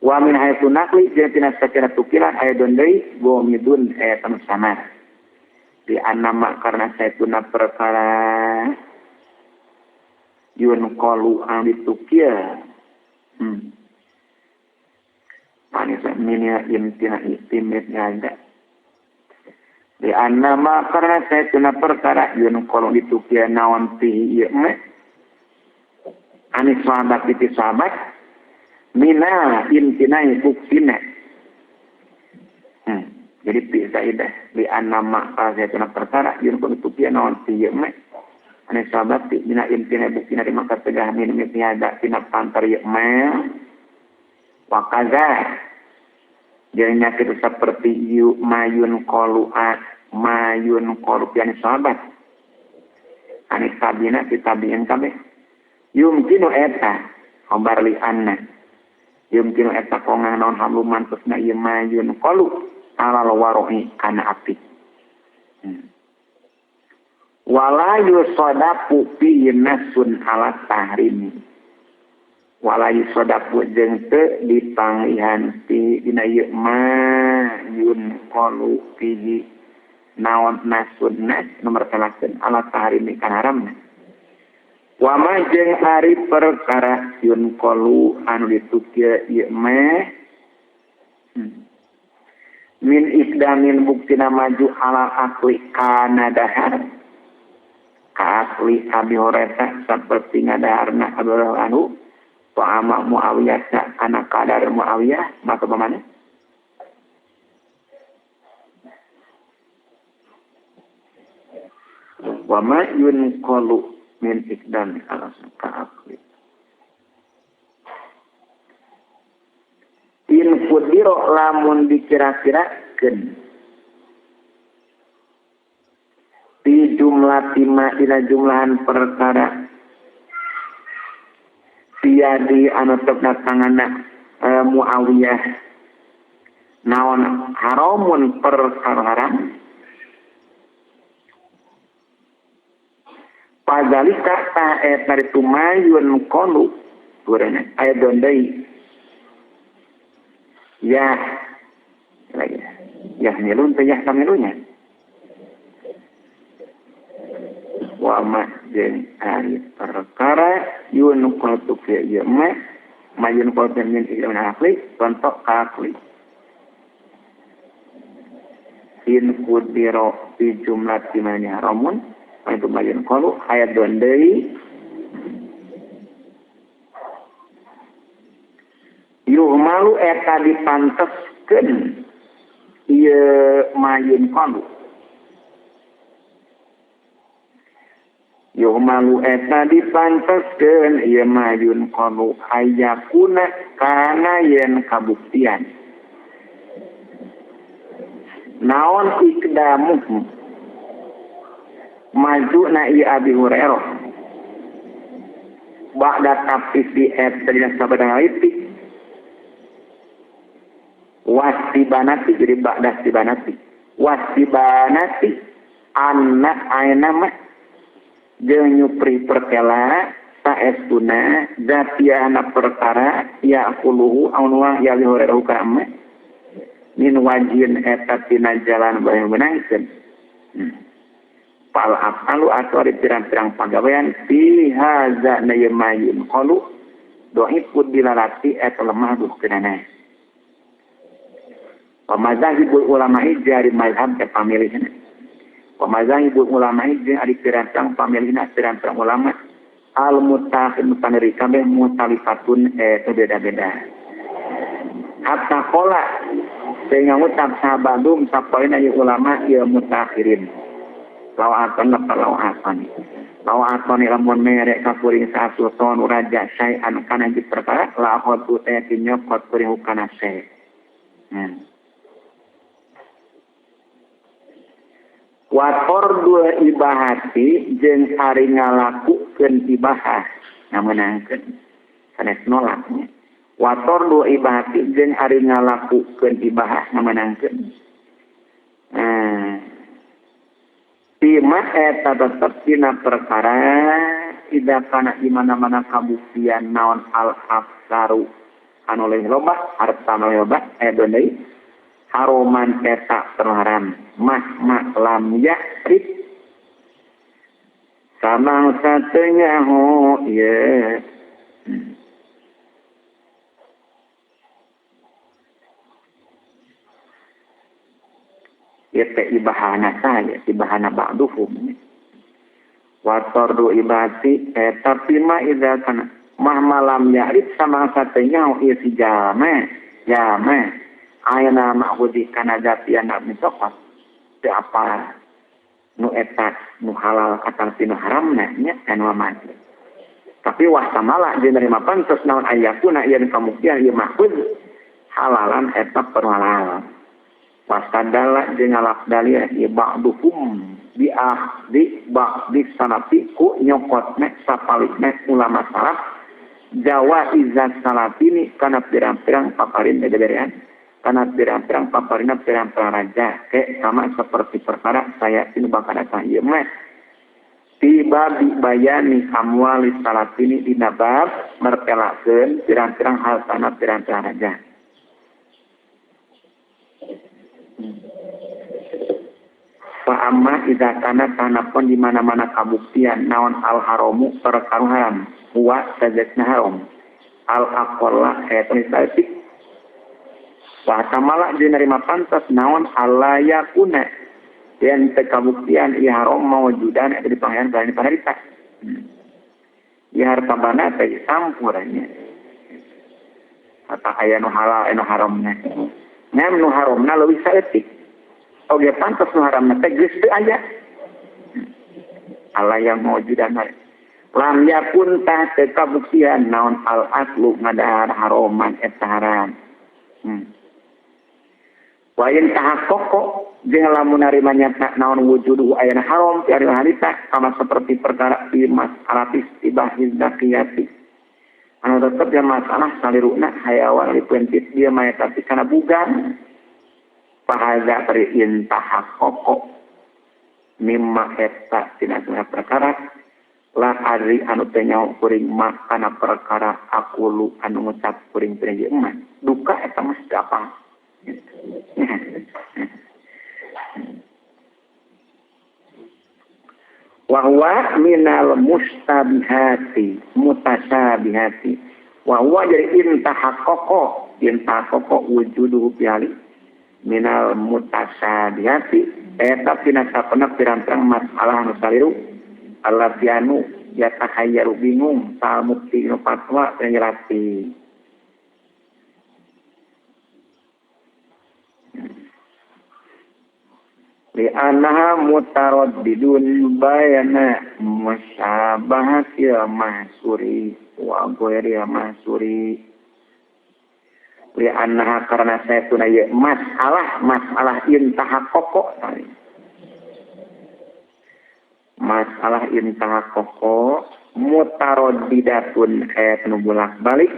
wa min hayatun naqli jeung tina sakira tukilan ayat deui gomidun ayat samar di annama karena saytuna perkara yun qalu an ditukil manis minya intina itimit ngada di annama karena saytuna perkara yun qalu ditukil naon fihi ieu mah anis sahabat ti sahabat mina intina buktina. Jadi pi saidah di annama saytuna perkara yun qalu ditukil naon fihi ieu mah anis sahabat ti mina intina buktina di maka tegah min mitiada tina pantar ieu mah wakaza jadinya kita seperti yu mayun qalu a mayun qalu pian sahabat anis tabina ti tabiin kabeh yumkinu eta khabar li anna yumkinu eta kongang naon hamlu mantusna ieu mayun qalu alal waro'i kana api. Wala yusadapu fi nasun ala tahrimi wala yusadapu jeung teu dipanglihan fi dina ieu ma yun qalu fihi naon nasun nas nomor talakeun ala tahrimi kana haramna wa ma jeung ari perkara yun qalu anu ditukil ieu mah min ikdamin buktina maju ala akli kana dahar ka akli Abi Hurairah saperti ngadaharna Abi Hurairah anu ta'ama Muawiyah kana kadar Muawiyah maka pamana wa ma yunqalu min ikdam ala ka akli in qudira lamun dikira-kirakeun di jumlah tima dina jumlahan perkara tiadi anu tetepna tanganna Muawiyah naon haramun perkara haram padzalika ta eta mayun qalu urana aya deui ya lagi ya milun teh ya kamilunya wa ma jeung ari perkara yun qatu fi ieu mah mayun qatu min ilmu akli contoh akli in qudira fi jumlah timani haramun itu mayun qalu ayat deui yuhmalu eta dipanteskeun ieu mayun qalu yuhmalu eta dipanteskeun ieu mayun qalu ayakuna kana yen kabuktian naon ikdamuhu maju na ieu Abi Hurairah Ba'da tafsir eta dina sabada ngalitik wasibanati jadi ba'da sibanati wasibanati anak ayeuna mah jeung nyupri perkela saestuna zatiana perkara yaquluhu anu ya lihoreu ka mah min wajin eta tina jalan bae meunangkeun fal afalu atau di pirang-pirang pagawean fi hadza na yamayun qalu do'ifud dilalati eta lemah duh kenana. Wa mazahibul ulama jari mazhab ke pamilihna. Wa mazahibul ulama jeung ari pirang-pirang pamilihna pirang-pirang ulama al mutakhir paneri kabeh mutalifatun eta beda-beda. Hatta qala sehingga ngucap sahabadum sapoina ieu ulama ieu mutakhirin. Lawatan lawatan lawatan lamun mere ka kuring sasulton raja saean kana di perkara la khotu teh nyokot kuring kana se. Wa tordul ibahati jeung ari ngalakukeun ibahah ngamenangkeun sanes nolak nya. Wa tordul ibahati jeung ari ngalakukeun ibahah ngamenangkeun. Bima eta tetep dina perkara ida kana di mana-mana kabuktian naon al afsaru anu leuwih loba harta anu leuwih loba edo deui haroman eta terharam mah ma lam yakrib samangsa teu nyaho ieu ieu teh ibahana saya ibahana ba'duhum wa tardu ibati eta pima idza kana mah malam ya'rif samangsa teu nyaho ieu si jalma jalma ayeuna ma'khudi kana jatian misoqat teu apa nu eta nu halal atawa nu haramna nya anu mati tapi wah samala jeung nerima pantes naon ayakuna ieu kamuktian ieu ma'khud halalan eta perhalal wasandala jeung ngalap dalil ieu ba'duhum bi ahdi ba'di salafi ku nyokotna sapalikna ulama salaf jawa izat salafini kana pirang-pirang paparin beberean kana pirang-pirang paparina pirang-pirang raja ke sama seperti perkara saya ini bakal datang ieu mah tiba bi bayani amwali salafini dina bab mertelakeun pirang-pirang hartana pirang-pirang raja. Fa amma idza kana tanapun di mana-mana kabuktian naon al haramu perkara haram huwa sajatna haram al aqalla eta misaltik wa tamala diterima pantas naon alayakuna yen teu kabuktian ieu haram mawjudan eta dipanggihan balani panarita ieu harta bana teh sampurannya atah aya nu halal anu haramna nem nu haramna leuwih saeutik oge pantas nu haramna teh geus teu aya ala yang mawjudan lam yakun tah teu kabuktian naon al aslu ngadahar haroman eta haram. Wa in tahaqqaqa jeung lamun narima nyata naon wujudu ayana haram ti ari harita kama seperti perkara di masalah istibahiz zakiyati anu tetep ya masalah saliruna hayawan dipentit dia maya tapi kana bugan pahaza pri intahaqqaqa mimma eta tina perkara la ari anu teu nyaho kuring mah kana perkara aqulu anu ngucap kuring teh ieu mah duka eta mah teu apa. Wa huwa minal mustabihati mutasabihati wa huwa jadi intahaqqaqa wujuduhu bihali minal mutasabihati eta tina sapena pirang-pirang masalah anu saliru allatianu yatahayyaru bingung sal mukti nu fatwa nyelati li annaha mutaraddidun bayana musyabahatil mahsuri wa ghairil mahsuri li annaha karena saya tuna ieu masalah intahaqqaqa masalah intahaqqaqa Mutaroddidatun ayat nu bolak-balik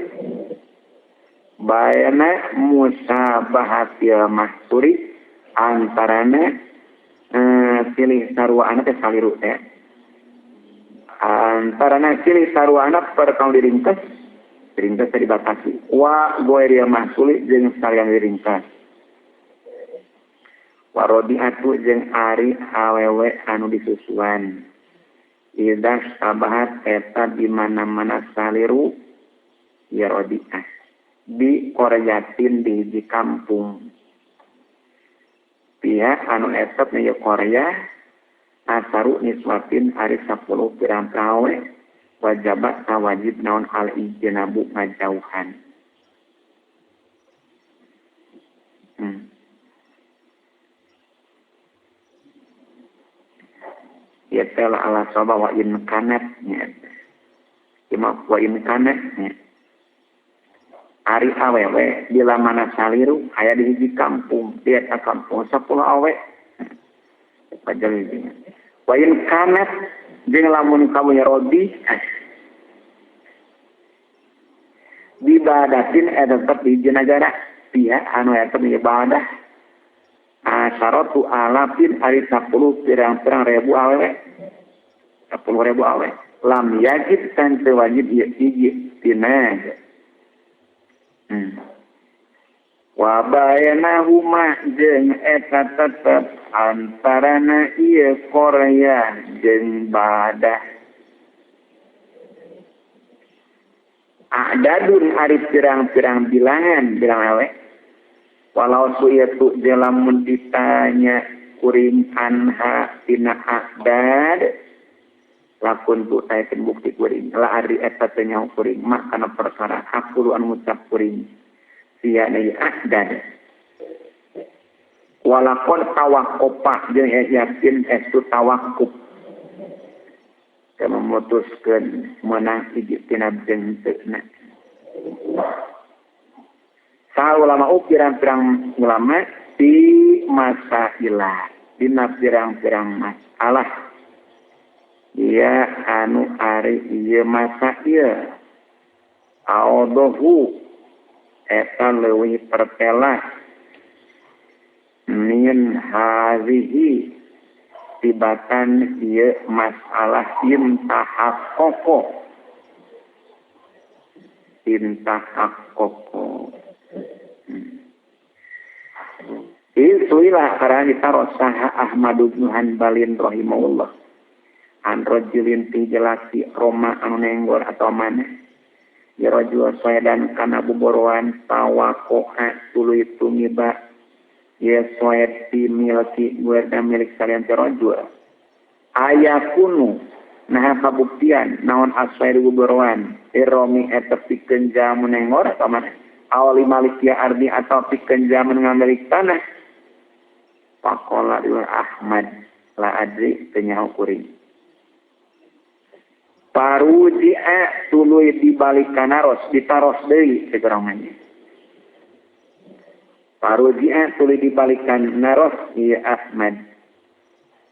bayana musabahatil mahsuri antarana silih sarua teh saliru teh antarana silih sarua perkara diringkes diringkes teh dibatasi wa ghairil mahsuli jeung salian diringkes warodiatu jeung ari awewe anu disusuan idah sabahat eta di mana-mana saliru ya rodiah di koryatin di hiji kampung pihak anu etep nya Korea asaru niswatin ari 10 pirang prawe wajabat wajib naon al ijnabu ngajauhan. Ya teh ala soba wa in kanat nya ima wa in kanat nya ari awewe bila mana saliru aya di hiji kampung di eta kampung 10 awe pajal hiji wa in kanat jeung lamun kamu rodi dibadatin eta tetep di hiji nagara pihak anu eta ibadah asaratu alafin ari 10 pirang-pirang ribu awewe 10 ribu awe lam yajib tan teu wajib ieu hiji tina. Wa bainahuma jeung eta tetep antarana ieu Korea jeung badah adadun ari pirang-pirang bilangan bilang awe walau suyatu lamun ditanya kuring anha tina adad lakun tu taekeun bukti kuring la ari eta teh nyaho kuring mak kana perkara aku anu ngucap kuring sia deui adad walakon tawaqqofa jeung yakin estu tawakkuf teh memutuskeun meunang hiji tina jeung henteu. Sa ulama pirang-pirang ulama di masailah dina pirang-pirang masalah ia anu ari ieu masail audohu eta leuwih pertelah min hazihi tibatan ieu masalah intahaqqaqo intahaqqaqo. Itulah karena ditaruh saha Ahmad bin Hanbalin rahimahullah an rajulin ti jelasi Roma anu nenggor atau mana ya rajul soedan kana buboroan tawakoa tuluy tumiba ya soed ti milki guerda milik salian ti rajul ayakunu nah kabuktian naon aswair buboroan iromi eta pikeun jamu nenggor atau mana awali malikia ardi atau pikeun jamu ngamilik tanah pakola Ahmad la adri teu nyaho kuring paruji'a tuluy dibalik kanaros ditaros deui cek urang mah paruji'a tuluy dibalikan naros ieu Ahmad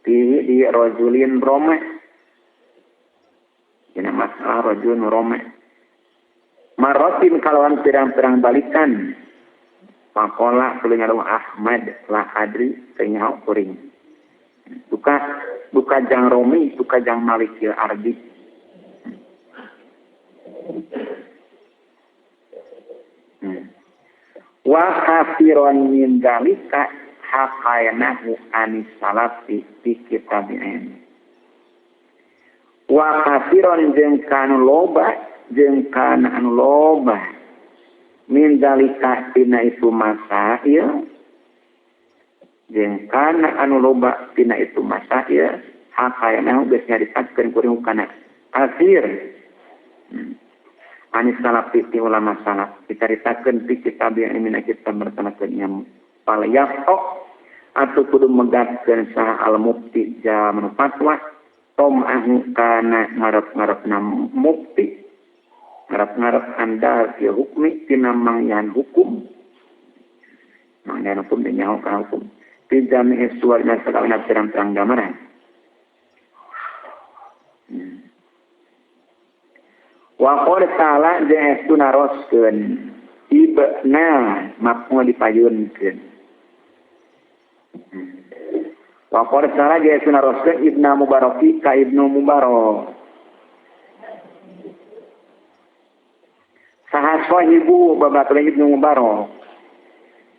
di rajulin Roma dina masalah rajulun Roma marotin kalawan pirang-pirang balikan pakola tuluy ngarung Ahmad la adri teu nyaho kuring duka jang Romi duka jang Malikil Ardi. Wa kafiron min dalika haqainahu anis salafi fi kitabi'in. Wa kafiron jeung kana loba jeung kana anu loba min dalika tina itu masail jeung kana anu loba tina itu masail haqainahu geus nyaritakeun kuring kana kafir. Anis salaf ti ulama salaf dicaritakeun ti kitab yang mina kitab bertanakeun nya palayaqo atuh kudu megatkeun saha al mufti jaman fatwa tom'ahu kana ngarep-ngarepna mufti ngarep-ngarep andal fi hukmi tina mangyan hukum mangyan hukum teh nyaho kana hukum fi jami'i suwarna sakalina pirang-pirang gambaran. Wa qala ta'ala jeung estu naroskeun ibna maf'ul dipayunkeun. Wa qala ta'ala jeung estu naroskeun Ibnu Mubaraki ka Ibnu Mubarak. Saha sahibu babaturan Ibnu Mubarak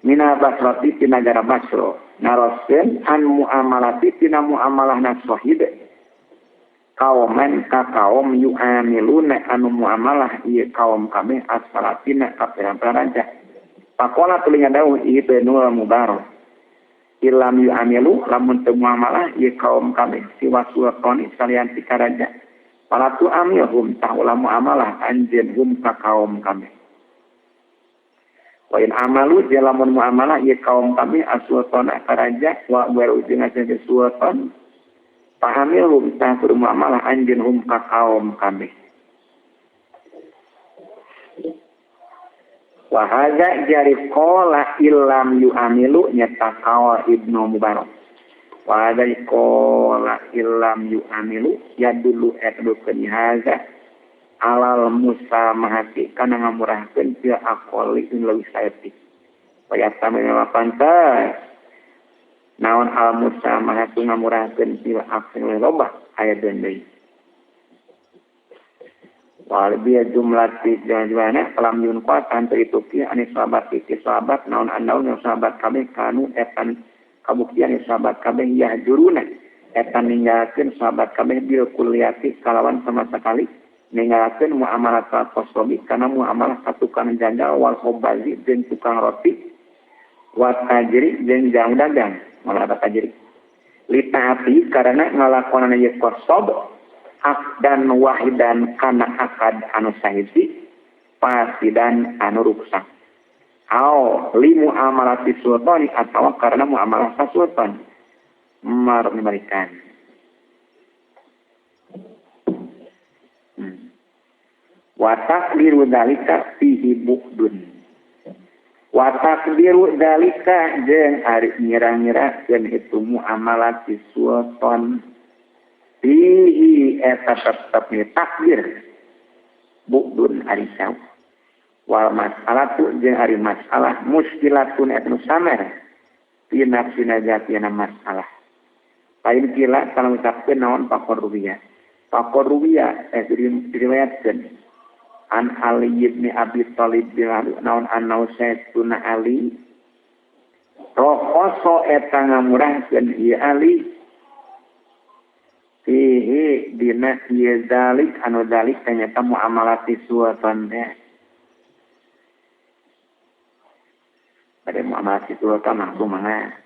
mina Basrati ti nagara Basra naroskeun an muamalati tina muamalahna sahib kauman ka kaum yu'amiluna anu muamalah ieu kaum kabeh as-salatina ka pirang-pirang raja. Pakola tuluy ngadawuh Ibnu Mubarak ilam yu'amilu lamun teu muamalah ieu kaum kabeh siwa sultani salian ti karaja palatu amilhum tah ulah muamalah anjeun hum ka kaum kabeh. Wa in amalu jeung lamun muamalah ieu kaum kabeh as-sultana ka raja wa baru jeung sultan pahamil hum tah kudu muamalah anjeun hum ka kaum kabeh. Wa hadza jari qala illam yu'amilu nyata kaul Ibnu Mubarak. Wa hadza qala illam yu'amilu yadullu etdukeun hadza alal musamahati kana ngamurahkeun fil aqali leuwih saeutik. Wa yatamil pantas naon al musamahatu ngamurahkeun fil aqli loba aya deui. Wal bi jumlati jumlahna lam yunqa tantu itu ki ani sahabat ki sahabat naon annaun sahabat kabeh kanu etan kabuktian sahabat kabeh yahjuruna etan ninggalkeun sahabat kabeh bil kulliyati kalawan sama sekali ninggalkeun muamalah qasobi kana muamalah ka tukang jagal wal khobazi jeung tukang roti wa tajri jeung jang dagang malah tajri litaati karena ngalakonan ieu qasob dan wahidan kana akad anu sahiji pasidan anu ruksak au li muamalati sultani atau karena muamalah ka sultan memberikan. Wa taqdiru dzalika fihi bu'dun. Wa taqdiru dzalika jeung ari ngira-ngirakeun itu muamalati sultan fihi eta tetep takdir bu'dun ari jauh. Wal mas'alatu jeung ari masalah muskilatun eta nu samer fi nafsina zatina masalah. Lain kila kalau ngucapkeun naon faqor ruwiya. Faqor ruwiya diriwayatkeun an Ali ibn Abi Thalib naon annau sayyiduna Ali rokoso eta ngamurahkeun ieu Ali fihi dina ieu zalik anu zalik ternyata muamalati sultan teh. Pada muamalati sultan langsung mangga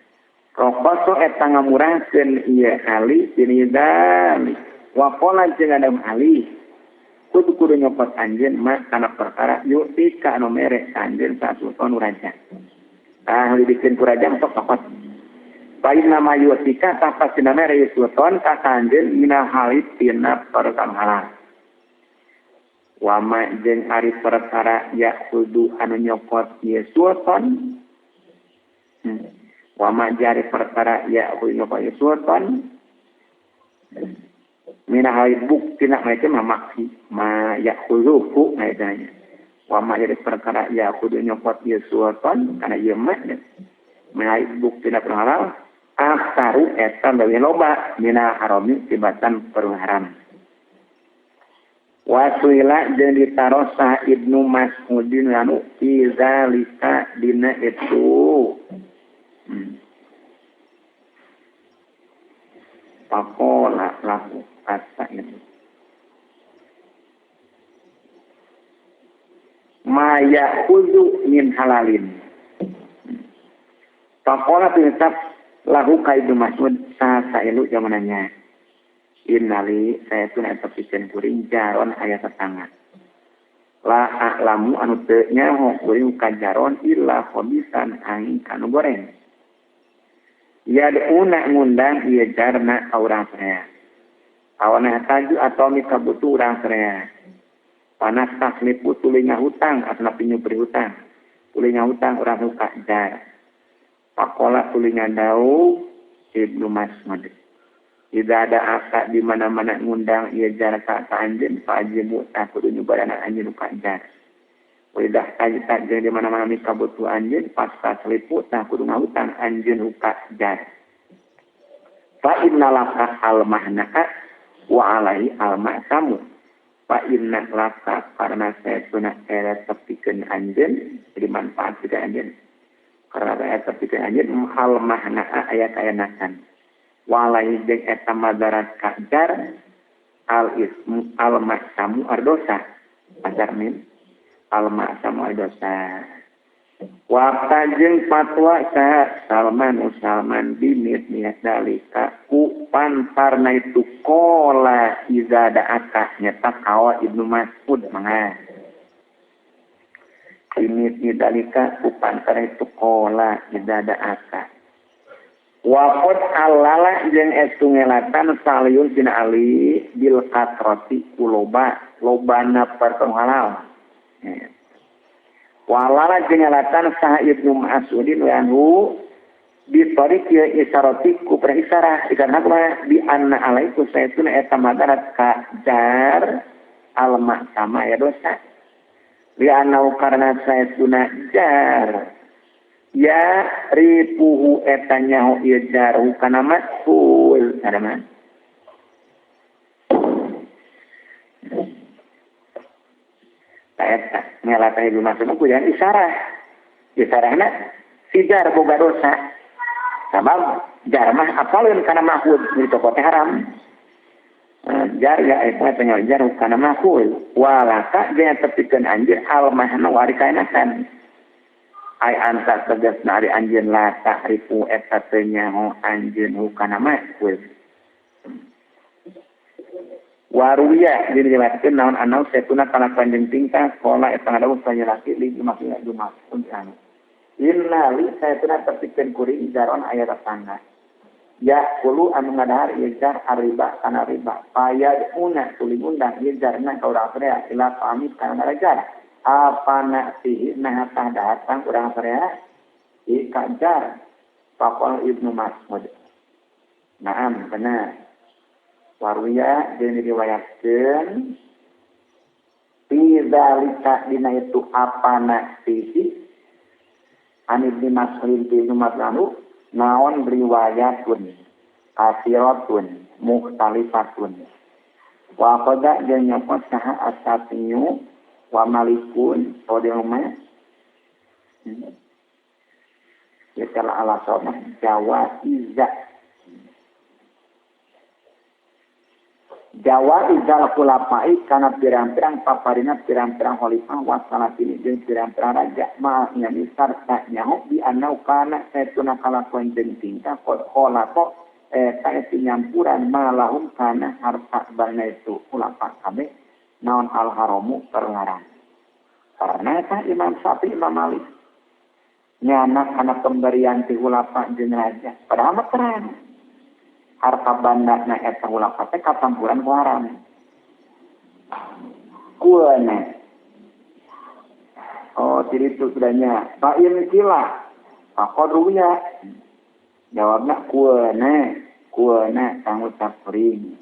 rokoso eta ngamurahkeun ieu Ali dina zalik wa qala jeung adam Ali kudu kudu nyopot anjeun mah kana perkara yu'tika anu mere anjeun sa sultan raja. Tah dibikin ku raja sok cokot. Bain nama yu'tika tah pastina mere sultan ka anjeun mina halit tina perkara halal. Wa ma jeung ari perkara ya kudu anu nyopot ieu sultan. Wa ma jari perkara ya kudu nyopot ieu sultan. Mina hal bukti nak mereka mamaksi ma yakhuzuhu ngaitanya wa ma jadi perkara yakhudhu nyopot ieu sultan kana ieu mah mina bukti nak halal aksaru eta leuwih loba mina harami tibatan perkara haram. Wa suila jeung ditarosah Ibnu Mas'udin anu fi zalika dina itu. Pakola lahu kata itu ma ya'khudhu min halalin. Pakola tetap lahu ka Ibnu Mas'ud sailu zamananya innali saya tun eta pikeun kuring jaron aya tetangga la a'lamu anu teu nyaho kuring ka jaron illa khabisan angin kanu goreng yad'una ngundang ieu jarna ka urang saya awana taju atau mika butuh urang saya panas taslipu tuluy ngahutang atau pinyupri hutang tuluy ngahutang urang suka jar pakola tuluy ngadau Ibnu Mas'ud Tidak ada asa di mana-mana ngundang ieu jar ka anjeun fajibu tah kudu nyubarana anjeun ka jar. Wa idza jeung di mana-mana mikabutuh anjeun pasta selipu tah kudu ngahutang anjeun ka jar. Fa inna laka al mahnaa wa alaihi al ma'samu. Fa inna laka karena saytuna era tepikeun anjeun jadi manfaat ka anjeun. Karena aya tepikeun anjeun al mahnaa aya kaenakan. Walai jeung eta madarat ka jar al ismu al ma'samu ardosa. Ajar min al ma'samu ardosa. Wa jeung fatwa sa Salman Salman binit niat dalika ku pantarna itu qala iza da'aka nyata kawa Ibnu Mas'ud mangga. Binit niat dalika ku pantarna itu qala iza da'aka. Waqad alala jeung estu ngelatan saliyun bin Ali bil katrati kuloba lobana perkara halal. Walala jeung ngelatan saha Ibnu Mas'udin anhu bi tariqi isarati ku isarah dikarenakan kumaha bi anna alaiku saytuna eta madarat ka jar al sama ya dosa. Li anna karena saytuna jar ya ripuhu eta nyaho ieu jaru kana matkul ada mah eta ngelatah ibu masuk ku jangan isarah isarahna si jar boga dosa sabab jar mah apaleun kana mahud di toko teh haram jar ya eta teh nyaho jar kana mahul walaka jeung tepikeun anjeun al mahna wari kaenakan ai anta tegasna ari anjeun la ta'rifu eta teu nyaho anjeun hukana mahul waruya diriwayatkeun naon anau saytuna kalakuan jeung tingkah qala eta ngadawuh sajalaki li maksudna jumaun anu inna li saytuna tepikeun kuring jaron aya tetangga ya kulu anu ngadahar ieu jar ariba kana riba payaduna tuluy ngundang ieu jarna ka urang teh ila pamit kana jar apa nak fihi nah tah datang urang teh i kajar faqal Ibnu Mas'ud. Naam benar. Waruya jeung diriwayatkeun fi zalika dina itu apa nak fihi an Ibnu Mas'ud Ibnu Mas'ud naon riwayatun kasiratun mukhtalifatun wa qada jeung nyopot saha asatiyu wa malikun qadima ya telah ala sama jawa iza jawa izal kulapai kana pirang-pirang paparina pirang-pirang khalifah wa salatini jeung pirang-pirang raja maafnya ni sarta nyaho bi annau kana saytuna kalakuan jeung tingkah qad khalaqa eta nyampuran malahum kana harta bana itu kulafa kabeh naon al haramu terlarang. Karena eta Imam Syafi'i Imam Malik nyana kana pemberian ti khulafa jeung raja padahal mah terang harta banda na eta khulafa teh katampuran ku haram. Kuana. Oh, jadi itu sudahnya. Fa in kila faqad ruwiya. Jawabna kuana, kuana pangucap kuring.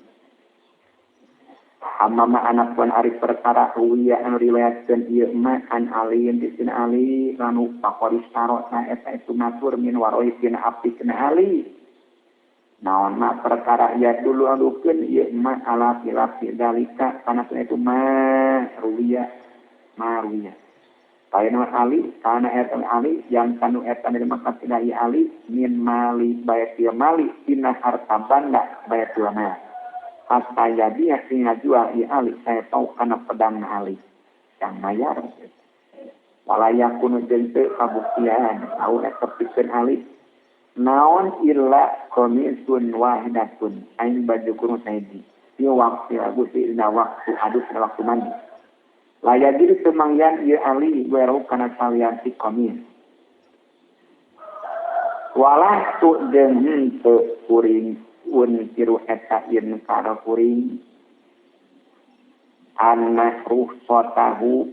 Amama anak pun ari perkara ruwiya anu riwayatkeun ieu ma an Ali di sina Ali lanu faqad istaro na eta itu matur min waroi tina abdi kana Ali. Naon ma perkara ya dulu adukeun ieu ma ala khilafi dalika kana itu ma ruwiya ma ruwiya. Kaena Ali kana eta Ali yang kanu eta nerima katina Ali min mali baitul mali tina harta banda baitul mal. Hatta jadi sing ngajual i Ali saya tahu kana pedang Ali yang mayar. Walaya kunu jeung teu kabuktian au eta pikeun Ali naon illa qamisun wahidatun aing baju kurung sahiji di waktu gusti dina waktu adus dina waktu mandi laya diri temangyan ieu Ali weru kana salian ti qamis walah tu jeung henteu kuring un tiru eta in kana kuring anna ruhsatahu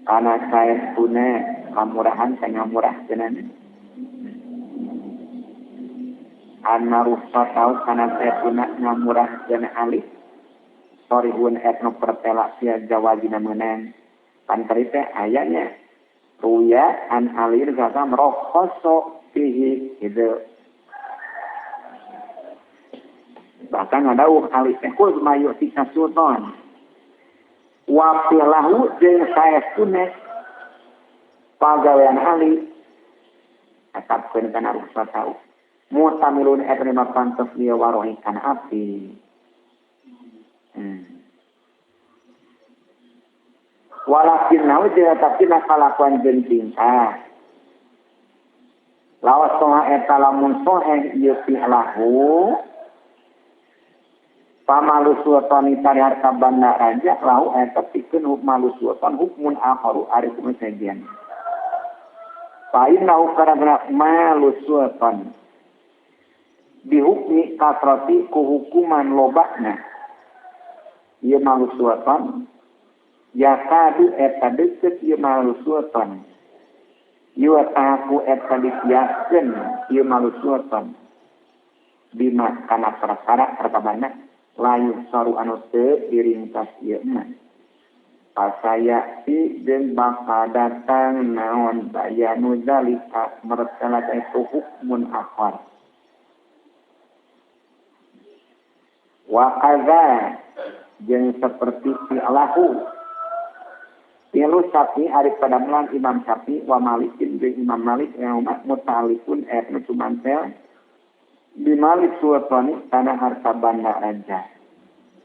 kana saestuna kamurahan sangamurahkeunana. Anna rukhsatau kana saytuna ngamurahkeun Ali sorihun etno pertela sia jawazina meunang pan tadi teh aya nya ruya an Ali kata merokhoso fihi gitu. Bahkan ngadauh Ali teh khuz ma yu'tika sultan wa filahu jeung saestuna pagawean Ali atapkeun kana rukhsatau mutamilun eta lima pantes dia warohi kana api. Walakin nahu jeung tapi kalakuan jeung tingkah lawas soha eta lamun soheh ieu fi'lahu pamalu sultani tari harta banda raja lahu eta pikeun malu sultan hukmun akharu ari hukum sejen fa innahu karena malu sultan dihukmi kasrati ku hukuman lobana ieu malu sultan yakadu eta deukeut ieu malu sultan ieu taku eta ditiaskeun ieu malu sultan bima kana perkara pertabana layu saru anu teu diringkas ieu mah pasayati jeung bakal datang naon bayanu zalika mertela itu hukmun akhar wa kaza jeung seperti fi'lahu fi'lu Syafi'i ari padamelan Imam Syafi'i wa Malikin jeung Imam Malik yang umat muta'alliqun nu cumantel bimalik sultani tanah harta banda raja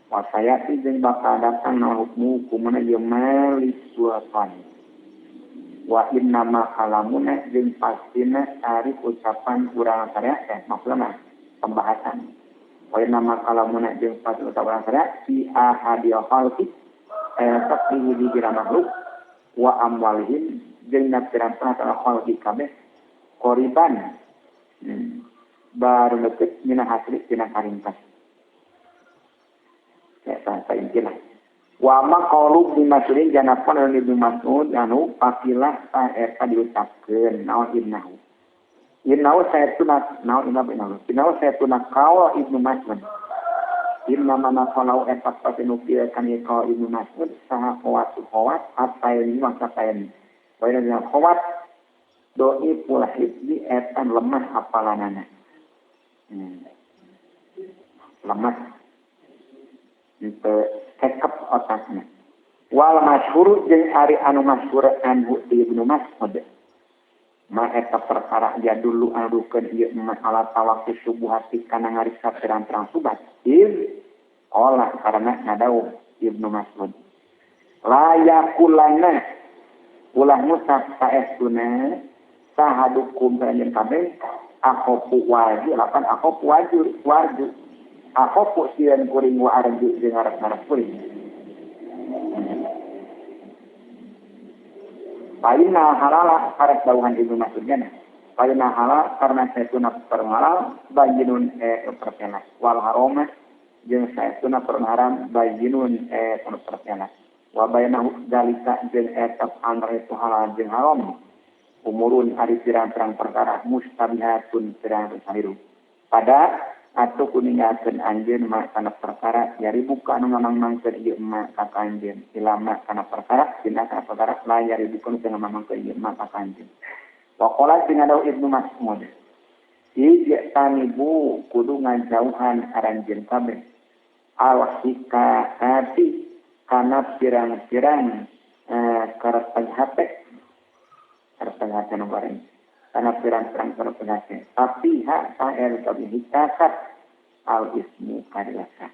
wa sayati jeung bakal datang naon hukmu hukumna ieu malik sultani wa inna ma kalamuna jeung pastina ari ucapan urang saraya teh maksudna pembahasan wa inna ma kalamuna jeung pasti ucapan urang saraya fi ahadil khalqi eta hiji makhluk wa amwalihim jeung pirang-pirang khalqi kabeh qoriban baru deket mina hasri tina karingkas ya bahasa intilah wa ma qaulu Ibnu Mas'udin janapun Ibnu Mas'ud anu pakilah ta eta diucapkeun naon innahu innahu saytuna naon innahu innahu saytuna qaul Ibnu Mas'ud inna mana qalau eta pasti nu kieu kan ieu qaul Ibnu Mas'ud saha qawat qawat ataini mangsa taen wa inna qawat doi pula hibdi eta lemah apalanana lemah untuk kekep otaknya wal masyhur jeung ari anu masyhur anhu Ibnu Mas'ud ma eta perkara ya dulu adukeun ieu masalah tawakku subuhati kana ngariksa pirang-pirang subat iz olah karena ngadau Ibnu Mas'ud la yakulana ulah musaf saestuna sahadukum anjeun kabeh akhofu waju lapan akhofu waju warju akhofu sieun kuring wa arju jeung ngarep-ngarep kuring Paina halala karek dawuhan Ibnu Mas'ud gana paina halal karena saestuna perhalal bayinun pertela wal harama jeung saestuna perharam bayinun pertela wa bainahu zalika jeung eta antara itu halal jeung haram umurun ari pirang-pirang perkara mustabihatun pirang saliru pada atau kuninggalkeun anjeun ma kana perkara yari buka anu ngamang-mangkeun ieu ma ka anjeun ilama kana perkara dina kana perkara la yari buka anu ngamang-mangkeun ieu ma ka anjeun wa qala jeung dawuh Ibnu Mas'ud ijtanibu kudu ngajauhan aranjeun kabeh al hikayati kana pirang-pirang karep hate karep nu goreng karena pirang-pirang karep tapi hak sa'el tapi hikakat al ismu karilasa.